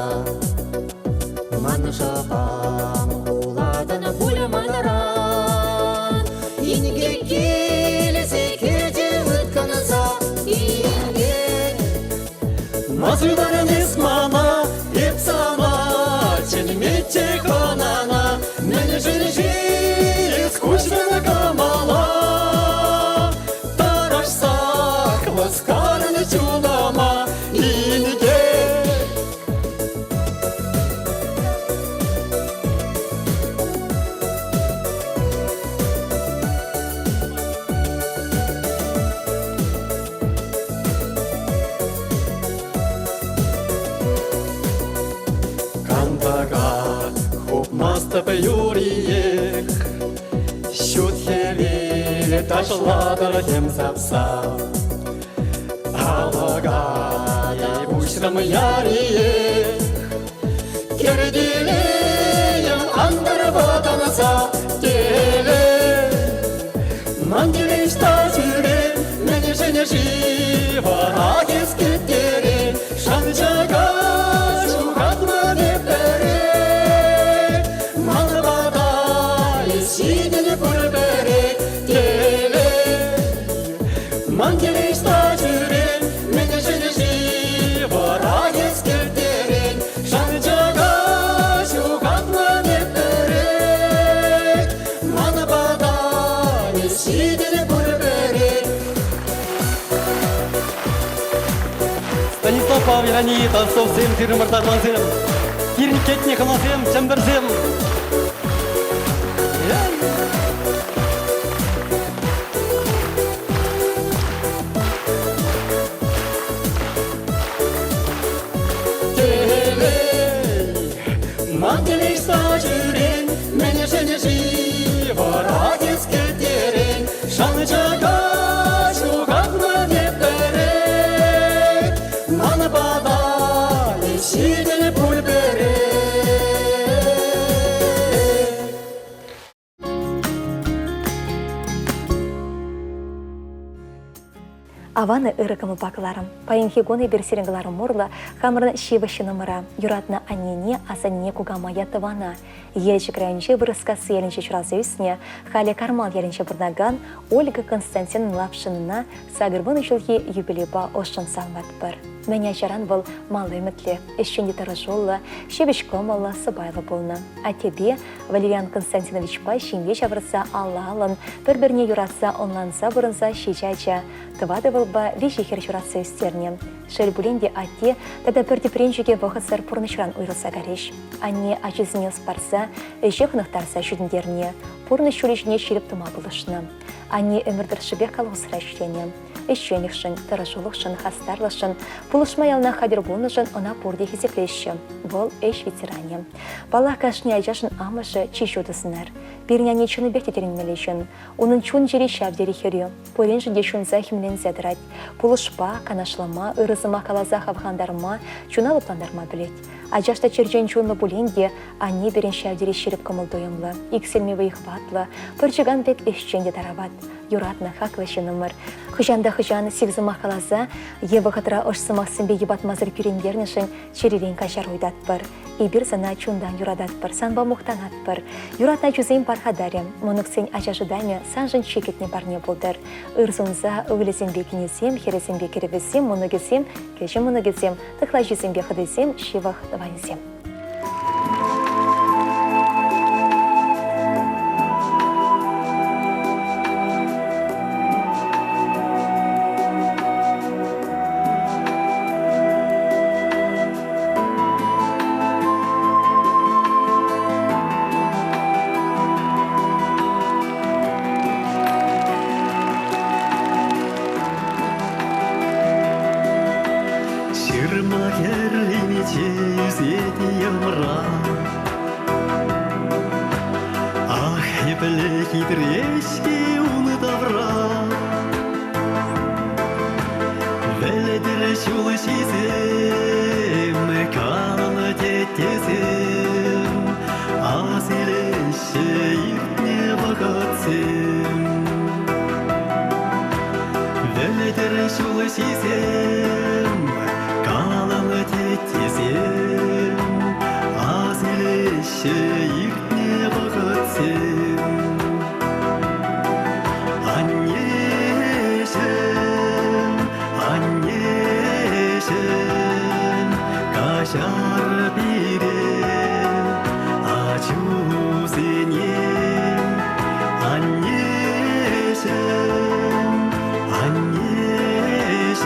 [SPEAKER 5] Ман шӑпам кулатӑн пуль манран. Инкек килсе кӗчӗ ыткӑнса, инкек.
[SPEAKER 2] Масыларӑн эс мана, эп сана, чӗнмеччӗ хӑнана. Мӗншӗн-ши эс куҫрӑн камала? Тӑрӑшсах лӑскарӑн чунӑма инкек. Кантака хупмастӑп юриех, Ҫут хӗвел ташлатӑр тем сапса. Алӑка пуҫрӑм яриех, Кӗртелейӗм антӑр вӑтанса телей. Ман телей ӑҫта ҫӳрен, мӗншӗн-ши вара кӗскеттерен? Шанчӑка ҫухатман эп-пӗрех. Ман пата эс ҫитӗн пурпӗрех телей. Ман телей ӑҫта ҫӳрен, мӗншӗн-ши вара кӗскеттерен? Мускав Ирани, Толстовсем, сирӗн мӑртатмансем, пирӗн кӗтнӗ хӑнасем, чӗмпӗрсем. Телей, ман телей ҫӳрен, мӗншӗн-ши вара тискертерен, шанчӑка ҫухатнӑ тепӗрех, ман пата ҫитӗн пуль пӗрех.
[SPEAKER 1] Аван ырӑ кӑмӑлпа кӑларӑм. Паянхи кун эпир сирӗн кӑларӑм урлӑ хамӑрӑн ҫывӑх ҫыннӑмӑра, юратнӑ аннене, асанне, кукамая, тӑвана, Елчӗк районӗнчи Вырӑскасси ялӗнче ҫуралса ӳснӗ, халӗ Кармал ялӗнче пурӑнакан Ольга Константиновна Лапшинӑна 80 ҫулхи юбилейпа ӑшшӑн саламлатпӑр. Мӗн ачаран вӑл мал ӗмӗтлӗ, ӗҫчен те тӑрӑшуллӑ, ҫепӗҫ кӑмӑллӑ, сӑпайлӑ пулнӑ. Аттепе Валериан Константиновичпа ҫемье ҫавӑрса алла-аллӑн, пӗр-пӗрне юратса, ӑнланса пурӑнса ҫичӗ ача, тӑватӑ вӑлпа виҫӗ хӗр ҫуратса ӳстернӗ. Шел пулин те атте тата пӗр тӗпренчӗке вӑхӑтсӑр пурнӑҫран уйрӑлса кайрӗҫ. Анне ачисене ӑс парса, ӗҫе хӑнӑхтарса ҫитӗнтернӗ, пурнӑҫ ҫулӗ ҫине ҫирӗп тӑма пулӑшнӑ. Анне ӗмӗр тӑршшӗпех колхозра ӗҫленӗ. Ӗҫченлӗхшӗн, тӑрӑшулӑхшӑн, хастарлӑхшӑн, пулӑшма яланах хатӗр пулнӑшӑн ӑна пурте хисеплеҫҫӗ. Вӑл ӗҫ ветеранӗ. Паллах, кашни ачашӑн амӑшӗ чи ҫутӑ сӑнар. Пирӗн анне чӑннипех те тӗлӗнмелле ҫын. Унӑн чун-чӗри ҫав тери хӗрӳ. Пуриншӗн те ҫунса хӗмленсе тӑрать. Пулӑшпа, канашлама, ырӑ сӑмах каласа хавхалантарма, чуна лӑплантарма пӗлет. Ачаш та черчен чунлӑ пулин те, анне пирӗн ҫав тери ҫирӗп кӑмӑл-туйӑмлӑ, иксӗлми вӑй-хӑватлӑ, пӑрчӑкан пек ӗҫчен те тарават. Юратнӑ, хаклӑ ҫыннӑмӑр. Хӑҫан та хӑҫан сив сӑмах каласа е вӑхӑтра ӑш сӑмахсемпе йӑпатмасӑр кӳрентернӗшӗн чӗререн каҫару ыйтатпӑр. Эпир сана чунтан юрататпӑр, санпа мухтанатпӑр. Юратнӑ ачусен пархатарӗ, мӑнуксен ача шӑтанӗ саншӑн чи кӗтнӗ парне пултӑр. Ыр сунса ывӑлӗсемпе кинӗсем, хӗрӗсемпе кӗрӗвӗсем, мӑнукӗсем, кӗҫӗн мӑнукӗсем, тӑхлачисемпе хӑтисем, ҫывӑх тӑванӗсем.
[SPEAKER 2] Ҫырма хӗрринче ӳсет йӑмра. Ах, епле хитре-ҫке ун тавра. Вӗлтӗр ҫулҫисем, каннӑ теттесем, ас илеҫҫӗ иртнӗ вӑхӑтсем. Вӗлтӗр ҫулҫисем, каланӑ теттесем, ас илеҫҫӗ иртнӗ вӑхӑтсем. Аннеҫӗм, аннеҫӗм, каҫар пире ачусене. Аннеҫӗм, аннеҫӗм,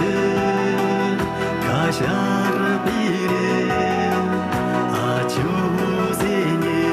[SPEAKER 2] каҫар пире ачусене.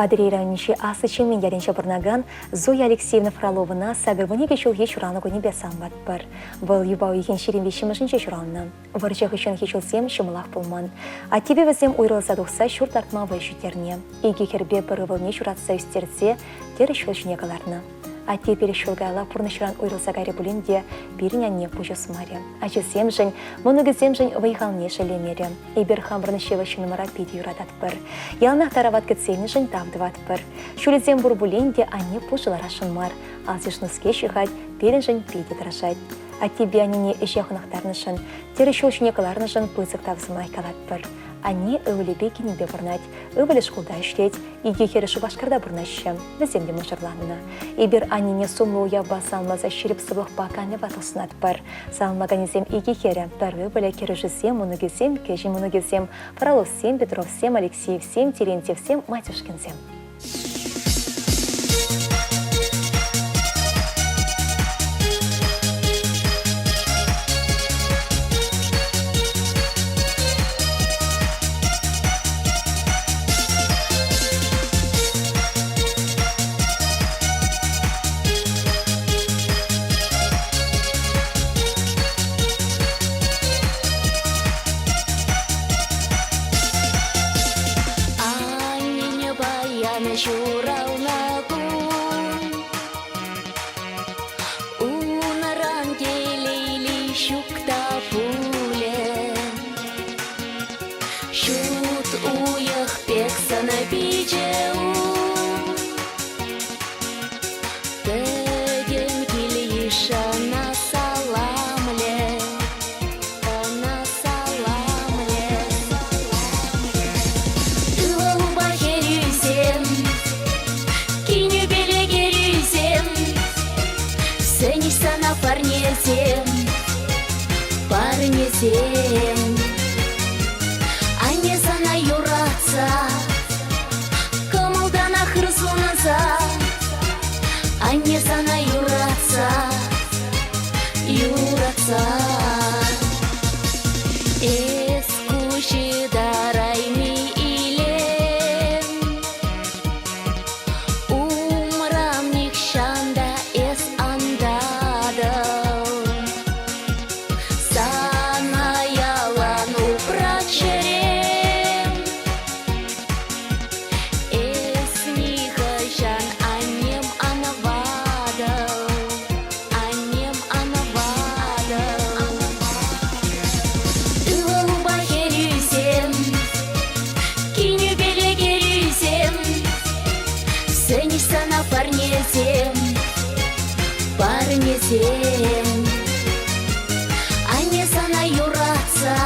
[SPEAKER 1] Патӑрьел районӗнчи Аслӑ Чемен ялӗнче пурӑнакан Зоя Алексеевна Фроловӑна 82 ҫулхи ҫуралнӑ кунӗпе саламлатпӑр. Вӑл юпа уйӑхӗн 23-мӗшӗнче ҫуралнӑ. Вӑрҫӑ хыҫҫӑнхи ҫулсем ҫӑмӑлах пулман. Аттепе вӗсем уйрӑлса тухса ҫурт лартма вӑй ҫитернӗ. Икӗ хӗрпе пӗр ывӑлне ҫуратса ӳстерсе тӗрӗс ҫул ҫине кӑларнӑ. Атте пилӗк ҫул каялла пурнӑҫран уйрӑлса кайрӗ пулин те пирӗн анне пуҫ усмарӗ. Ачисемшӗн, мӑнукӗсемшӗн вӑй-халне шеллемерӗ. Эпир хамӑрӑн ҫывӑх ҫыннӑмӑра питӗ юрататпӑр. Яланах тарават кӗтсе илнӗшӗн тав тӑватпӑр. Ҫулӗсем пур пулин те анне пушӑ ларасшӑн мар. Алсиш-нуски ҫыхать, пирӗншӗн питӗ тӑрӑшать. Аттепе аннене ӗҫе хӑнӑхтарнӑшӑн, тӗрӗс ҫул ҫине кӑларнӑшӑн пысӑк тав сӑмах калатпӑр. Анне ывӑлӗпе кинӗпе пурӑнать. Ывӑлӗ шкулта ӗҫлет, икӗ хӗрӗ Шупашкарта пурӑнаҫҫӗ. Вӗсем те мӑшӑрланнӑ. Эпир аннене сумлӑ уявпа саламласа ҫирӗп сывлӑхпа канлӗ ватлӑх сунатпӑр. Саламлаканӗсем икӗ хӗрӗ, пӗр ывӑлӗ, кӗрӳшӗсем, мӑнукӗсем, кӗҫӗн мӑнукӗсем, Фроловсем, Петровсем, Алексеевсем, Терентьевсем, Матюшкинсем.
[SPEAKER 7] Аннене паян ҫуралнӑ кун, Унран телейли ҫук та пулӗ. Ҫут уйӑх пек сӑн-пичӗ ун, Пӗтӗм кил-йышӑна саламлӗ, ӑна саламлӗ. Ывӑлупа хӗрӳсем, кинӳпеле кӗрӳсем, сӗнӗҫ сана парнесем, парнесем. Анне сана юратса, кӑмӑлтанах ыр сунса, анне сана юратса, юратса. Эс куҫ ытарайми илем, Умран нихҫан та эс ан татӑл. Сана ялан упрать чӗрем. Эс нихӑҫан аннем ан ватӑл, аннем ан ватӑл. Ывӑлупа хӗрӳсем, кинӳпеле кӗрӳсем, сӗнӗҫ сана парнесем, парнесем. Анне сана юратса,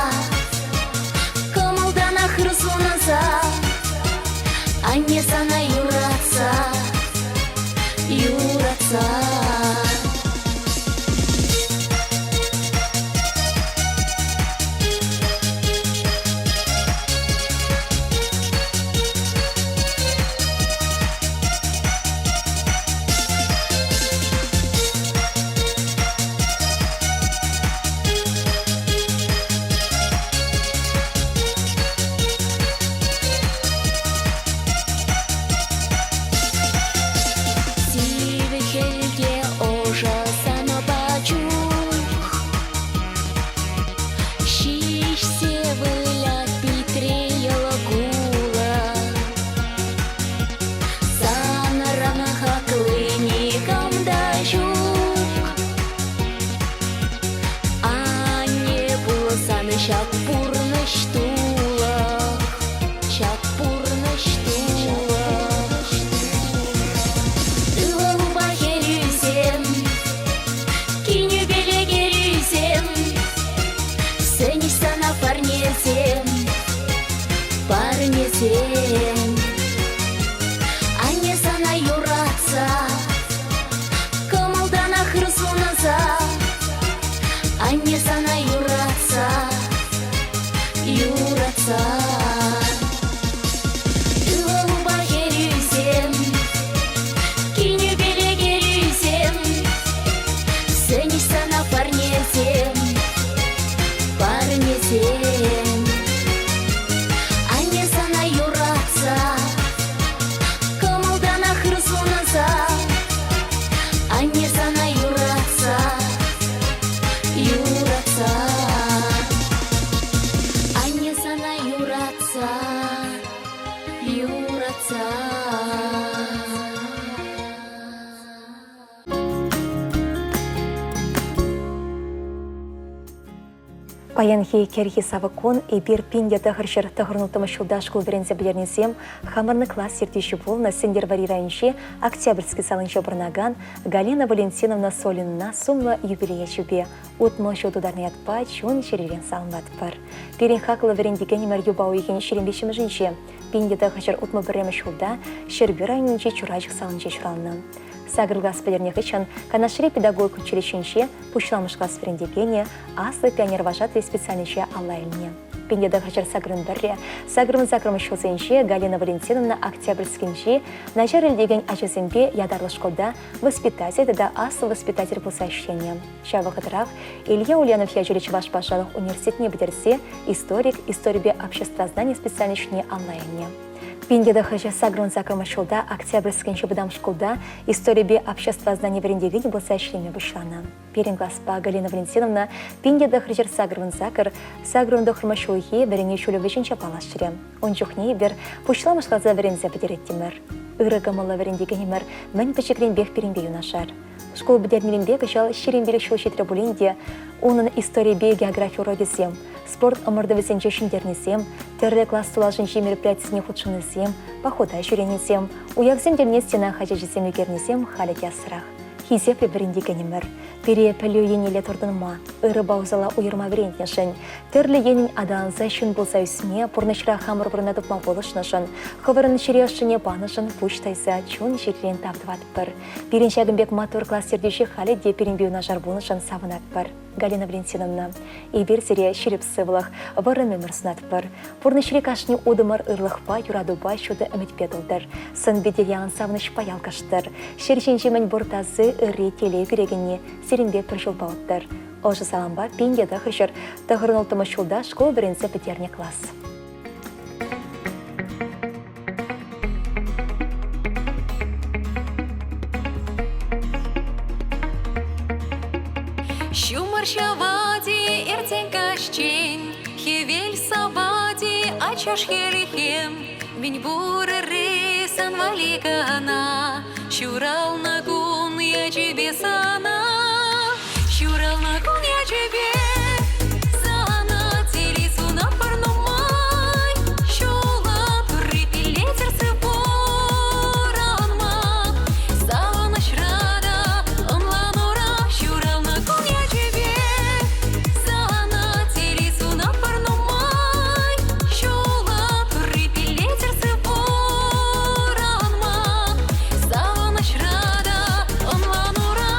[SPEAKER 7] кӑмӑлтанах ыр сунса, анне сана юратса, юратса. Сивӗ хӗлте ӑшӑ санӑпа чух Ҫиҫсе вылять питре йӑл кулӑ. Санран хакли никам та ҫук. Анне пулсан ҫак пурнӑҫ тулӑх, ҫак пурнӑҫ тулӑх. Ывӑлупа хӗрӳсем, кинӳпеле кӗрӳсем, сӗнӗҫ сана парнесем, парнесем. Анне сана юратса, кӑмӑлтанах ыр сунса, анне сана юратса, юратса. Ывӑлупа хӗрӳсем, кинӳпеле кӗрӳсем, сӗнӗҫ сана парнесем, парнесем. Анне сана юратса. юратса.
[SPEAKER 1] Паянхи кӗрхи савӑк кун эпир 1996 ҫулта шкул вӗренсе пӗтернисем хамӑрӑн класс ертӳҫи пулнӑ Сӗнтӗрвӑрри районӗнчи Октябрьски салинче пурӑнакан Галина Валентиновна Солинӑна сумлӑ юбилей ячӗпе 60 ҫул тутарнӑ ятпа чун-чӗререн саламлатпӑр. Пирӗн хаклӑ вӗрентекенӗмӗр юпа уйӑхӗн 23-мӗшӗнче 1961 ҫулта Ҫӗрпӳ районӗнчи Чурачӑк салинче ҫуралнӑ. Сакӑр класс пӗтернӗ хыҫҫӑн Канашри педагогика училищинче пуҫламӑш класс вӗрентекенӗ аслӑ пионервожатӑй специальноҫе алла илнӗ. 1981 88 ҫулсенче Галина Валентиновна Октябрьскинчи начар илтекен ачасемпе ятарлӑ шкулта воспитатель тата аслӑ воспитатель пулса ӗҫленӗ. Ҫав вӑхӑтрах Илья Ульянов ячӗллӗ Чӑваш патшалӑх университетне пӗтерсе историк, историпе обществознани специальноҫне алла илнӗ. 1988 ҫулта Октябрьскинчи вӑтам шкулта историпе обществознани вӗрентекенӗ пулса ӗҫлеме пуҫланӑ. Пирӗн класпа Галина Валентиновна 1988 89 ҫулхи вӗренӳ ҫулӗ вӗҫӗнче паллашрӗ. Ун чухне эпир пуҫламӑш класа вӗренсе пӗтереттӗмӗр. Ырӑ кӑмӑллӑ вӗрентекенӗмӗр мӗн пӗчӗкренпех пирӗнпе юнашар. Шкул пӗтернӗренпе кӑҫал 25 ҫул ҫитрӗ пулин те унӑн историпе географи урокӗсем, спорт ӑмӑртӑвӗсенче ҫӗнтернисем, тӗрлӗ класс тулашӗнчи мероприятисене хутшӑннисем, похода ҫӳренисем, уявсем тӗлне стена хаҫачӗсем ӳкернисем халӗ те асрах. Хисеплӗ вӗрентекенӗмӗр, пире пӗлӳ еннелле туртӑнма, ырӑпа усала уйӑрма вӗрентнӗшӗн, тӗрлӗ енӗн аталанса ҫын пулса ӳсме, пурнӑҫра хамӑр вырӑна тупма пулӑшнӑшӑн, хӑвӑрӑн чӗре ӑшшине панӑшӑн пуҫ тайса чун-чӗререн тав тӑватпӑр. Пирӗн ҫакӑн пек маттур класс ертӳҫи халӗ те пирӗнпе юнашар пулнӑшӑн савӑнатпӑр. Галина Валентиновна, эпир сире ҫирӗп сывлӑх, вӑрӑм ӗмӗр сунатпӑр. Пурнӑҫри кашни утӑмӑр ырлӑхпа, юратупа, ҫутӑ ӗмӗтпе тултӑр. Сӑн-пите ялан савӑнӑҫпа ялкӑштӑр. Ҫӗр ҫинчи мӗнпур таси, ырри, телей кӳрекенни сирӗнпе пӗр ҫулпа уттӑр. Ӑшӑ салампа 1996 ҫулта шкул вӗренсе пӗтернӗ класс.
[SPEAKER 7] Ҫумӑр ҫӑвать-и иртен каҫчен, Хӗвел савать-и ачаш хӗлхем, Мӗнпур ырри сан валли кӑна, Ҫуралнӑ кун ячӗпе сана, Ҫуралнӑ кун ячӗпе сана телей сунатпӑр нумай. Ҫула турри пиллетӗр сыв пурӑнма. Савӑнӑҫра та ӑнланура ҫуралнӑ кун ячӗпе сана телей сунатпӑр нумай. Ҫула турри пиллетӗр сыв пурӑнма. Савӑнӑҫра та ӑнланура.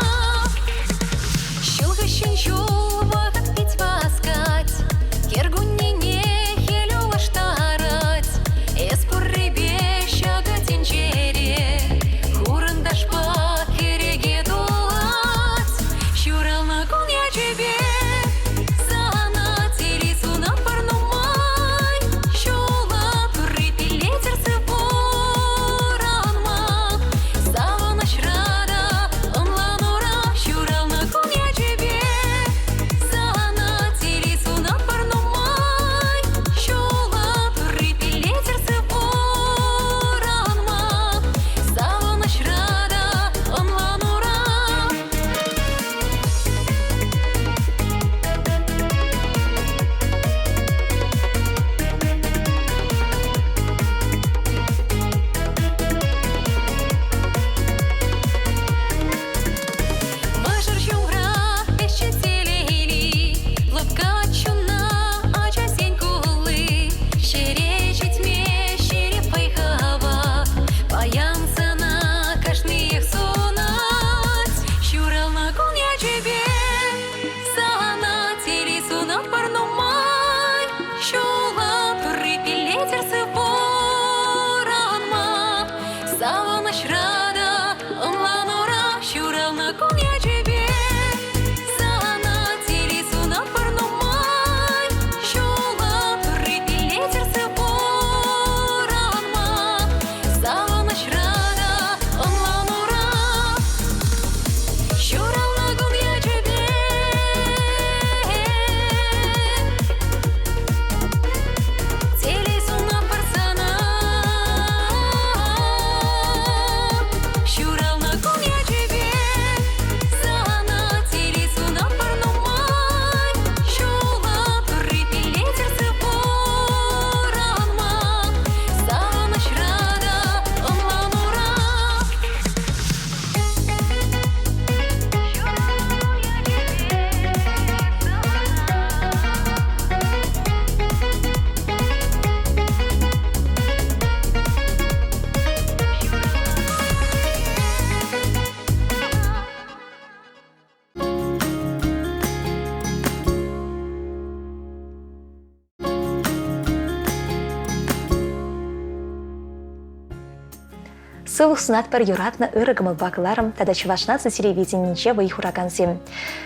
[SPEAKER 1] Сывлӑх сунатпӑр юратнӑ ырӑ кӑмӑлпа кӑларӑм тата Чӑваш наци телевиденийӗнче вӑй хуракансем.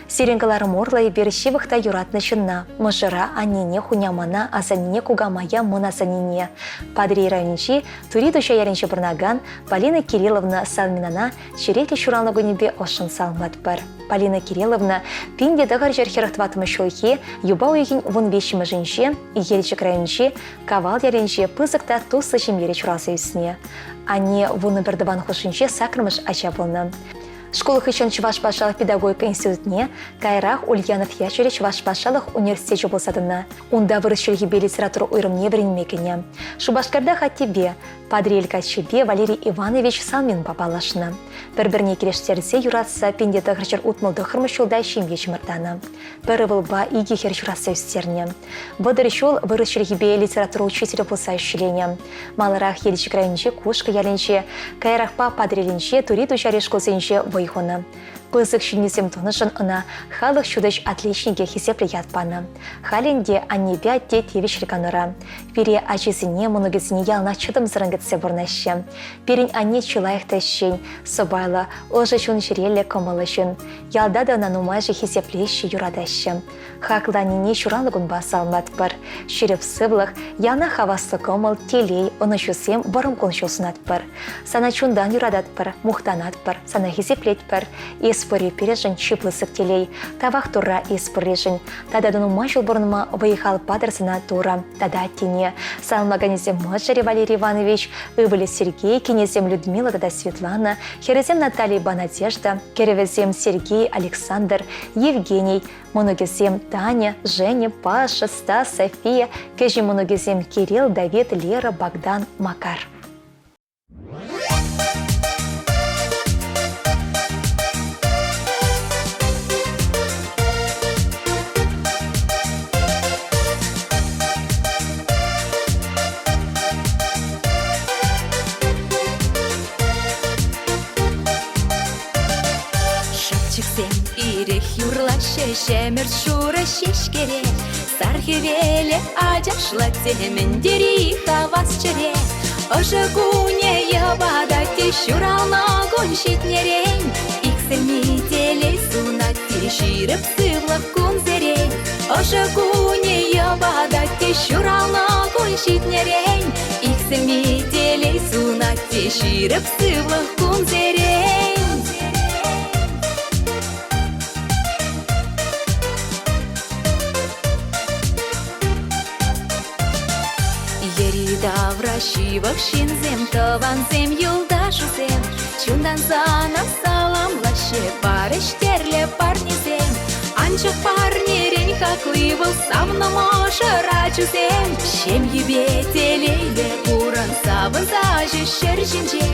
[SPEAKER 1] Сирӗн кӑларӑм урлӑ эпир ҫывӑх та юратнӑ ҫынна, мӑшӑра, аннене, хунямана, асаннене, кукамая, мӑн асаннене, Патӑрьел районӗнчи Тури Туҫа ялӗнче пурӑнакан Полина Кирилловна Салминана черетлӗ ҫуралнӑ кунӗпе ӑшшӑн саламлатпӑр. Полина Кирилловна 1944 ҫулхи юпа уйӑхӗн 13-мӗшӗнче Елчӗк районӗнчи Кавал ялӗнче пысӑк та туслӑ ҫемьере ҫуралса ӳснӗ. Анне 11 тӑван хушшинче саккӑрмӗш ача пулнӑ. Шкул хыҫҫӑн Чӑваш патшалӑх педагогика институтне, каярах Ульянов ячӗллӗ Чӑваш патшалӑх университечӗ пулса тӑнӑ. Унта вырӑс чӗлхипе литература уйрӑмне вӗренме кӗнӗ. Шупашкарта хаттипе, Патӑрьел каччипе Валерий Иванович Салминпа паллашнӑ. Пӗр-пӗрне килӗштерсе юратса 1969 ҫулта ҫемье чӑмӑртанӑ. Пӗр ывӑлпа икӗ хӗр ҫуратса ӳстернӗ. 30 ҫул вырӑс чӗлхипе литература учителӗ пулса ӗҫленӗ. Маларах Елчӗк районӗнчи Кушкӑ ялӗнче, каярахпа Патӑрьелӗнче Тури Туҫари шкулсенче вӑй хунӑ. Пысӑк ҫитӗнӳсем тунӑшӑн ӑна халӑх ҫутӗҫ отличникӗ хисеплӗ ят панӑ. Халь ӗнтӗ аннепе атте тивӗҫлӗ канура. Пире ачисене, мӑнукӗсене яланах чӑтӑмсӑррӑн кӗтсе пурӑнаҫҫӗ. Пирӗн анне чи лайӑх та ӗҫчен, сӑпайлӑ, ӑшӑ чун-чӗреллӗ, кӑмӑллӑ ҫын. Ялта та ӑна нумайӑшӗ хисеплеҫҫӗ, юратаҫҫӗ. Хаклӑ аннене ҫуралнӑ кунпа саламлатпӑр. Ҫирӗп сывлӑх, яланах хаваслӑ кӑмӑл, телей, ӑнӑҫусем, вӑрӑм кун-ҫул сунатпӑр. Сана чунтан юрататпӑр, мухтанатпӑр, сана хисеплетпӗр. Эс пурри пирӗншӗн чи пысӑк телей. Тавах Турра эс пурришӗн. Тата та нумай ҫул пурӑнма вӑй-хал патӑр сана Турӑ тата аттене. Саламлаканӗсем мӑшӑрӗ Валерий Иванович, ывӑлӗ Сергей, кинӗсем Людмила тата Светлана, хӗрӗсем Натальйӑпа Надежда, кӗрӗвӗсем Сергей, Александр, Евгений, мӑнукӗсем Таня, Женя, Паша, Стас, София, кӗҫӗн мӑнукӗсем Кирилл, Давид, Лера, Богдан, Макар.
[SPEAKER 7] Шӑпчӑксем ирех юрлаҫҫӗ ҫӗмӗрт шурӑ ҫеҫкере. Сар хӗвелӗ ачашлать темӗн тери хавас чӗре. Ӑшӑ кунӗ йӑпатать те ҫуралнӑ кун ҫитнӗрен. Иксӗлми телей сунать те ҫирӗп сывлӑх кунсерен. Ӑшӑ кунӗ йӑпатать те ҫуралнӑ кун ҫитнӗрен. Иксӗлми телей сунать те ҫирӗп сывлӑх кунсерен. Йӗри-тавра ҫывӑх ҫынсем, тӑвансем, юлташусем чунтан сана саламлаҫҫӗ, парӗҫ тӗрлӗ парнесем. Анчах парнерен хакли вӑл савнӑ мӑшӑр ачусем. Ҫемйипе телейлӗ пурӑн савӑнса ҫӗр ҫинче.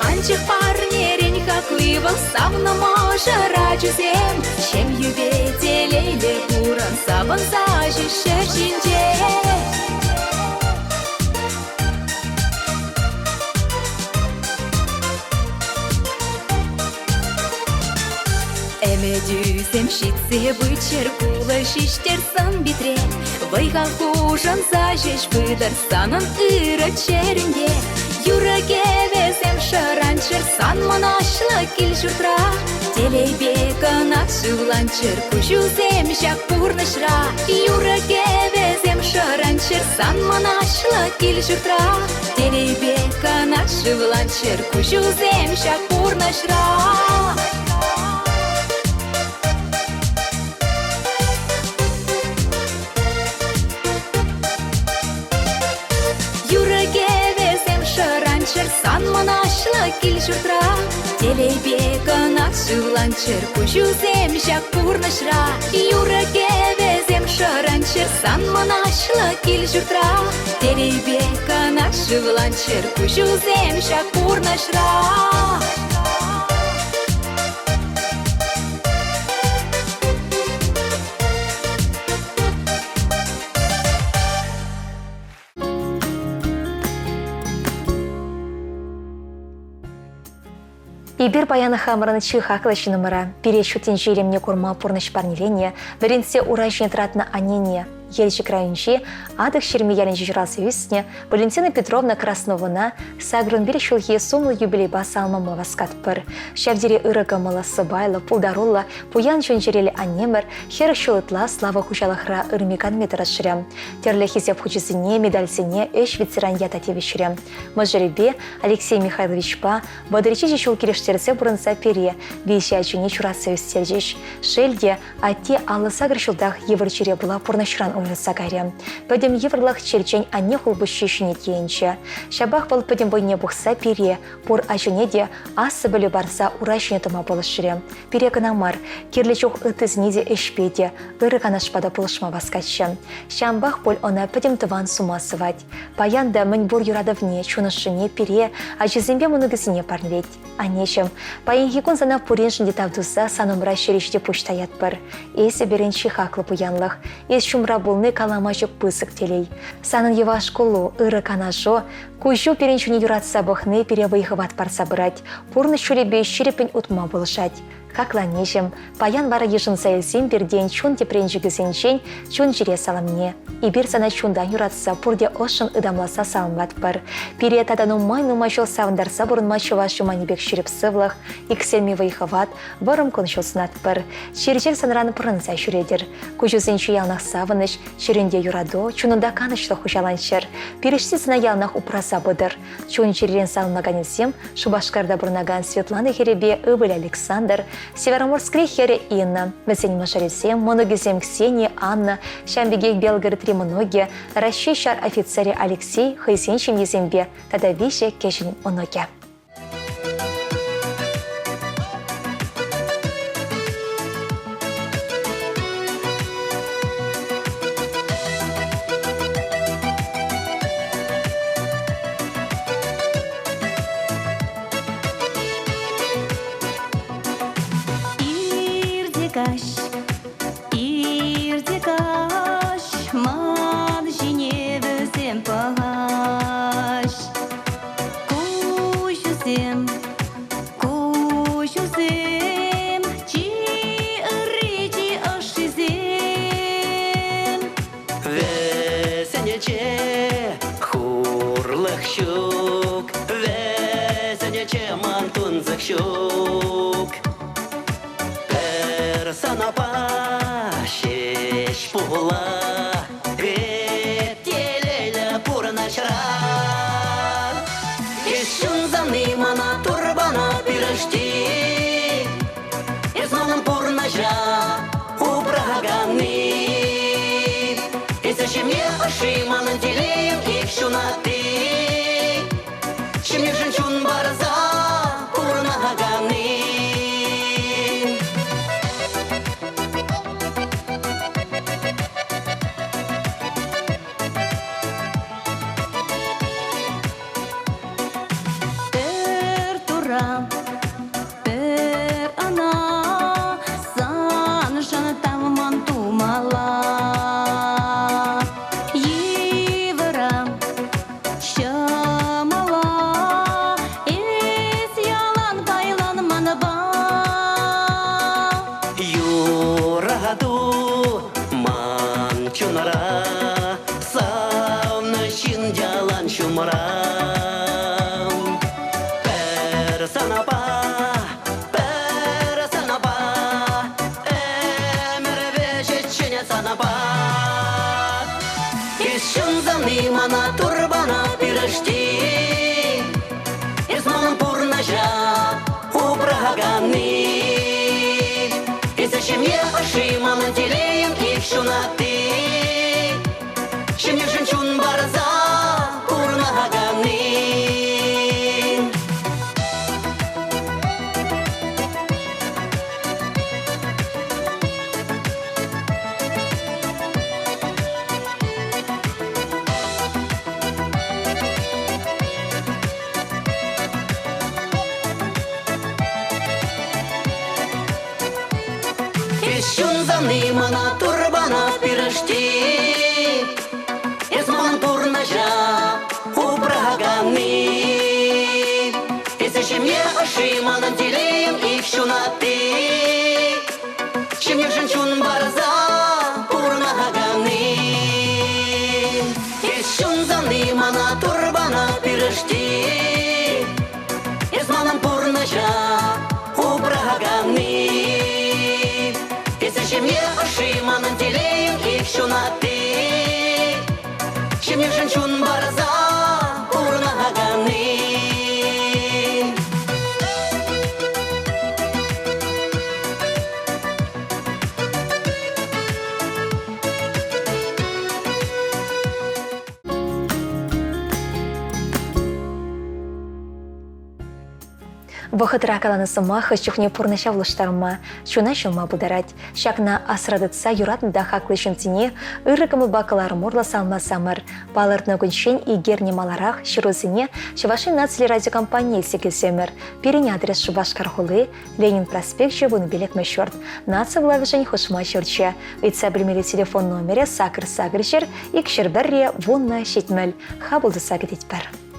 [SPEAKER 7] Анчах парнерен хакли вӑл савнӑ мӑшӑр ачусем. Ҫемйипе телейлӗ пурӑн савӑнса ҫӗр ҫинче. Ӗмӗтӳсем ҫитсе пыччӑр, кулӑ ҫиҫтер сӑн-питре. Вӑй-хал хушӑнса ҫеҫ пытӑр санӑн ырӑ чӗрӳнте. Юрӑ-кӗвӗсем шӑранччӑр сан мӑнаҫлӑ кил-ҫуртра. Телейпе кӑна шывланччӑр куҫусем ҫак пурнӑҫра. Юрӑ-кӗвӗсем шӑранччӑр сан мӑнаҫлӑ кил-ҫуртра. Телейпе кӑна шывланччӑр куҫусем ҫак пурнӑҫра. Юрӑ-кӗвӗсем шӑранччӑр сан мӑнаҫлӑ кил-ҫуртра. Телейпе кӑна шывланччӑр куҫусем ҫак пурнӑҫра. Юрӑ-кӗвӗсем шӑранччӑр сан мӑнаҫлӑ кил-ҫуртра. Телейпе кӑна шывланччӑр куҫусем ҫак пурнӑҫра.
[SPEAKER 1] Эпир паян хамӑрӑн чи хаклӑ ҫыннӑмӑра, пире ҫут тӗнче илемне курма пурнӑҫ парнеленӗ, вӗрентсе ура ҫине тӑратнӑ аннене, Елчӗк районӗнчи Атӑк ҫырми ялӗнче ҫуралса ӳснӗ Валентина Петровна Красновӑна сакӑрӑн ҫулхи сумлӑ юбилейпа саламлама васкатпӑр. Ҫав тери ырӑ кӑмӑллӑ, сӑпайлӑ, пултаруллӑ, пуян чун-чӗреллӗ аннемӗр 40 ҫул ытла Слава хуҫалӑхра ырми-канми тӑрӑшрӗ. Тӗрлӗ хисеп хучӗсене, медальсене, ӗҫ ветеран ята тивӗҫрӗ. Мӑшӑрӗпе Алексей Михайловичпа 37 ҫул килӗштерсе пурӑнса пире, виҫӗ ачине ҫуратса ӳстерчӗҫ. Шел те, атте 58 ҫултах йывӑр чире пула пурнӑҫран уйрӑлса кайрӗ. Пӗтӗм йывӑрлӑх черчен анне хулпуҫҫи ҫине тиенчӗ. Ҫапах вӑл пӗтӗм вӑйне пухса пире, пур ачине те аслӑ пӗлӳ парса ура ҫине тӑма пулӑшрӗ. Пире кӑна мар, кирлӗ чух ыттисене те ӗҫпе те, ырӑ канашпа та пулӑшма васкатчӗ. Ҫавӑнпах пуль ӑна пӗтӗм тӑван сума сӑвать. Паян та мӗнпур юратӑвне, чун ӑшшине пире, ачисемпе мӑнукӗсене парнелет. Аннеҫӗм, паянхи кун сана пуриншӗн те тав туса сан умра ҫӗре ҫити пуҫ таятпӑр. Эсӗ пирӗн чи хаклӑ пуянлӑх. Эс ҫумра пулни калама ҫук пысӑк телей. Санӑн йӑваш куллу, ырӑ канашу, куҫу пирӗн ҫине юратса пӑхни пире вӑй-хӑват парса пырать, пурнӑҫ ҫулӗпе ҫирӗппӗн утма пулӑшать. Хакланеҫӗм, паян вара йышӑнса илсен пиртен чун тӗпренчӗкӗсенчен чун-чӗре саламне. Эпир сана чунтан юратса, пурте ӑшшӑн ытамласа саламлатпӑр. Пире тата нумай-нумай ҫул савӑнтарса пурӑнма чӑваш юманӗ пек ҫирӗп сывлӑх, иксӗлми вӑй-хӑват, вӑрӑм кун-ҫул сунатпӑр. Чир-чӗр санран пӑрӑнса ҫӳретӗр. Куҫусенче яланах савӑнӑҫ, чӗрӳнте юрату, чунунта канӑҫлӑх хуҫаланччӑр. Пирӗшти сана яланах упраса пытӑр. Чун-чӗререн савӑнаканӗсем Шупашкарта пурӑнакан Светлана хӗрӗпе ывӑлӗ Александр, Североморскри хӗрӗ Инна, вӗсен мӑшӑрӗсем, мӑнукӗсем Ксения, Анна, ҫавӑн пекех Белгородри мӑнукӗ, Раҫҫей ҫар офицерӗ Алексей хӑйсен ҫемйисемпе тата виҫӗ кӗҫӗн мӑнукӗ.
[SPEAKER 6] Ирте каҫ, ирте каҫ, ман ҫине вӗсем пӑхаҫ. Куҫусем, куҫусем, чи ырри, чи ӑшшисем.
[SPEAKER 4] Вӗсенче хурлӑх ҫук, вӗсенче ман тунсӑх ҫук. Пӗр санапа ҫеҫ пула эп телейлӗ пурӑнӑҫра. Эс ҫунсани мана турбана пирӗшти. Эс манӑн пурнӑҫа упраканни. Эсӗ ҫемье ӑшши, манӑн телейӗм ик ҫунатти. Ҫемьешӗн чун парса пурӑнаканни.
[SPEAKER 6] Пӗр тура, пӗр ӑна саншӑн тавман тумалла. Йывӑра, ҫӑмӑла эс ялан пайлан манпа.
[SPEAKER 4] Юрату ман чунра, савнӑ ҫын ялан ҫумра. Пӗр санапа, пӗр санапа, ӗмӗр вӗҫӗччен санапа. Эс ҫунсани мана турбана пирӗшти, эс манӑн пурнӑҫа упраканни. Эсӗ ҫемье ӑшши, манӑн телейӗм ик ҫунатти. Ҫемьешӗн чун парса пурӑнаканни. Эс ҫунсани мана турбана пирӗшти. Эс ман пурнӑҫа упраканни. Эсӗ ҫемье ӑшши, манӑн телейӗм ик ҫунатти. Ҫемьешӗн чун парса пурӑнаканни. ҫунатти. Ҫемьешӗн чун парса пурӑнаканни.
[SPEAKER 1] Вӑхӑтра каланӑ сӑмах хӑш чухне пурнӑҫа улӑштарма, чуна ҫӑлма пултарать. Ҫакна асра тытса юратнӑ та хаклӑ ҫынсене ырӑ кӑмӑлпа кӑларӑм урлӑ салмасамӑр. Палӑртнӑ кунччен икерне маларах ҫырусене Чӑваш Ен наци радиокомпанийӗ илсе килсемӗр. Пирӗн адрес Шупашкар хули, Ленин проспекчӗ 15-мӗш ҫурт. Наци вулавӑшӗн хушма ҫурчӗ. Ыйтса пӗлмелли телефон номерӗ сакӑр сакӑр ҫӗр, ик ҫӗр пӗрре, вуннӑ, ҫитмӗл. Хапӑл туса кӗтетпӗр.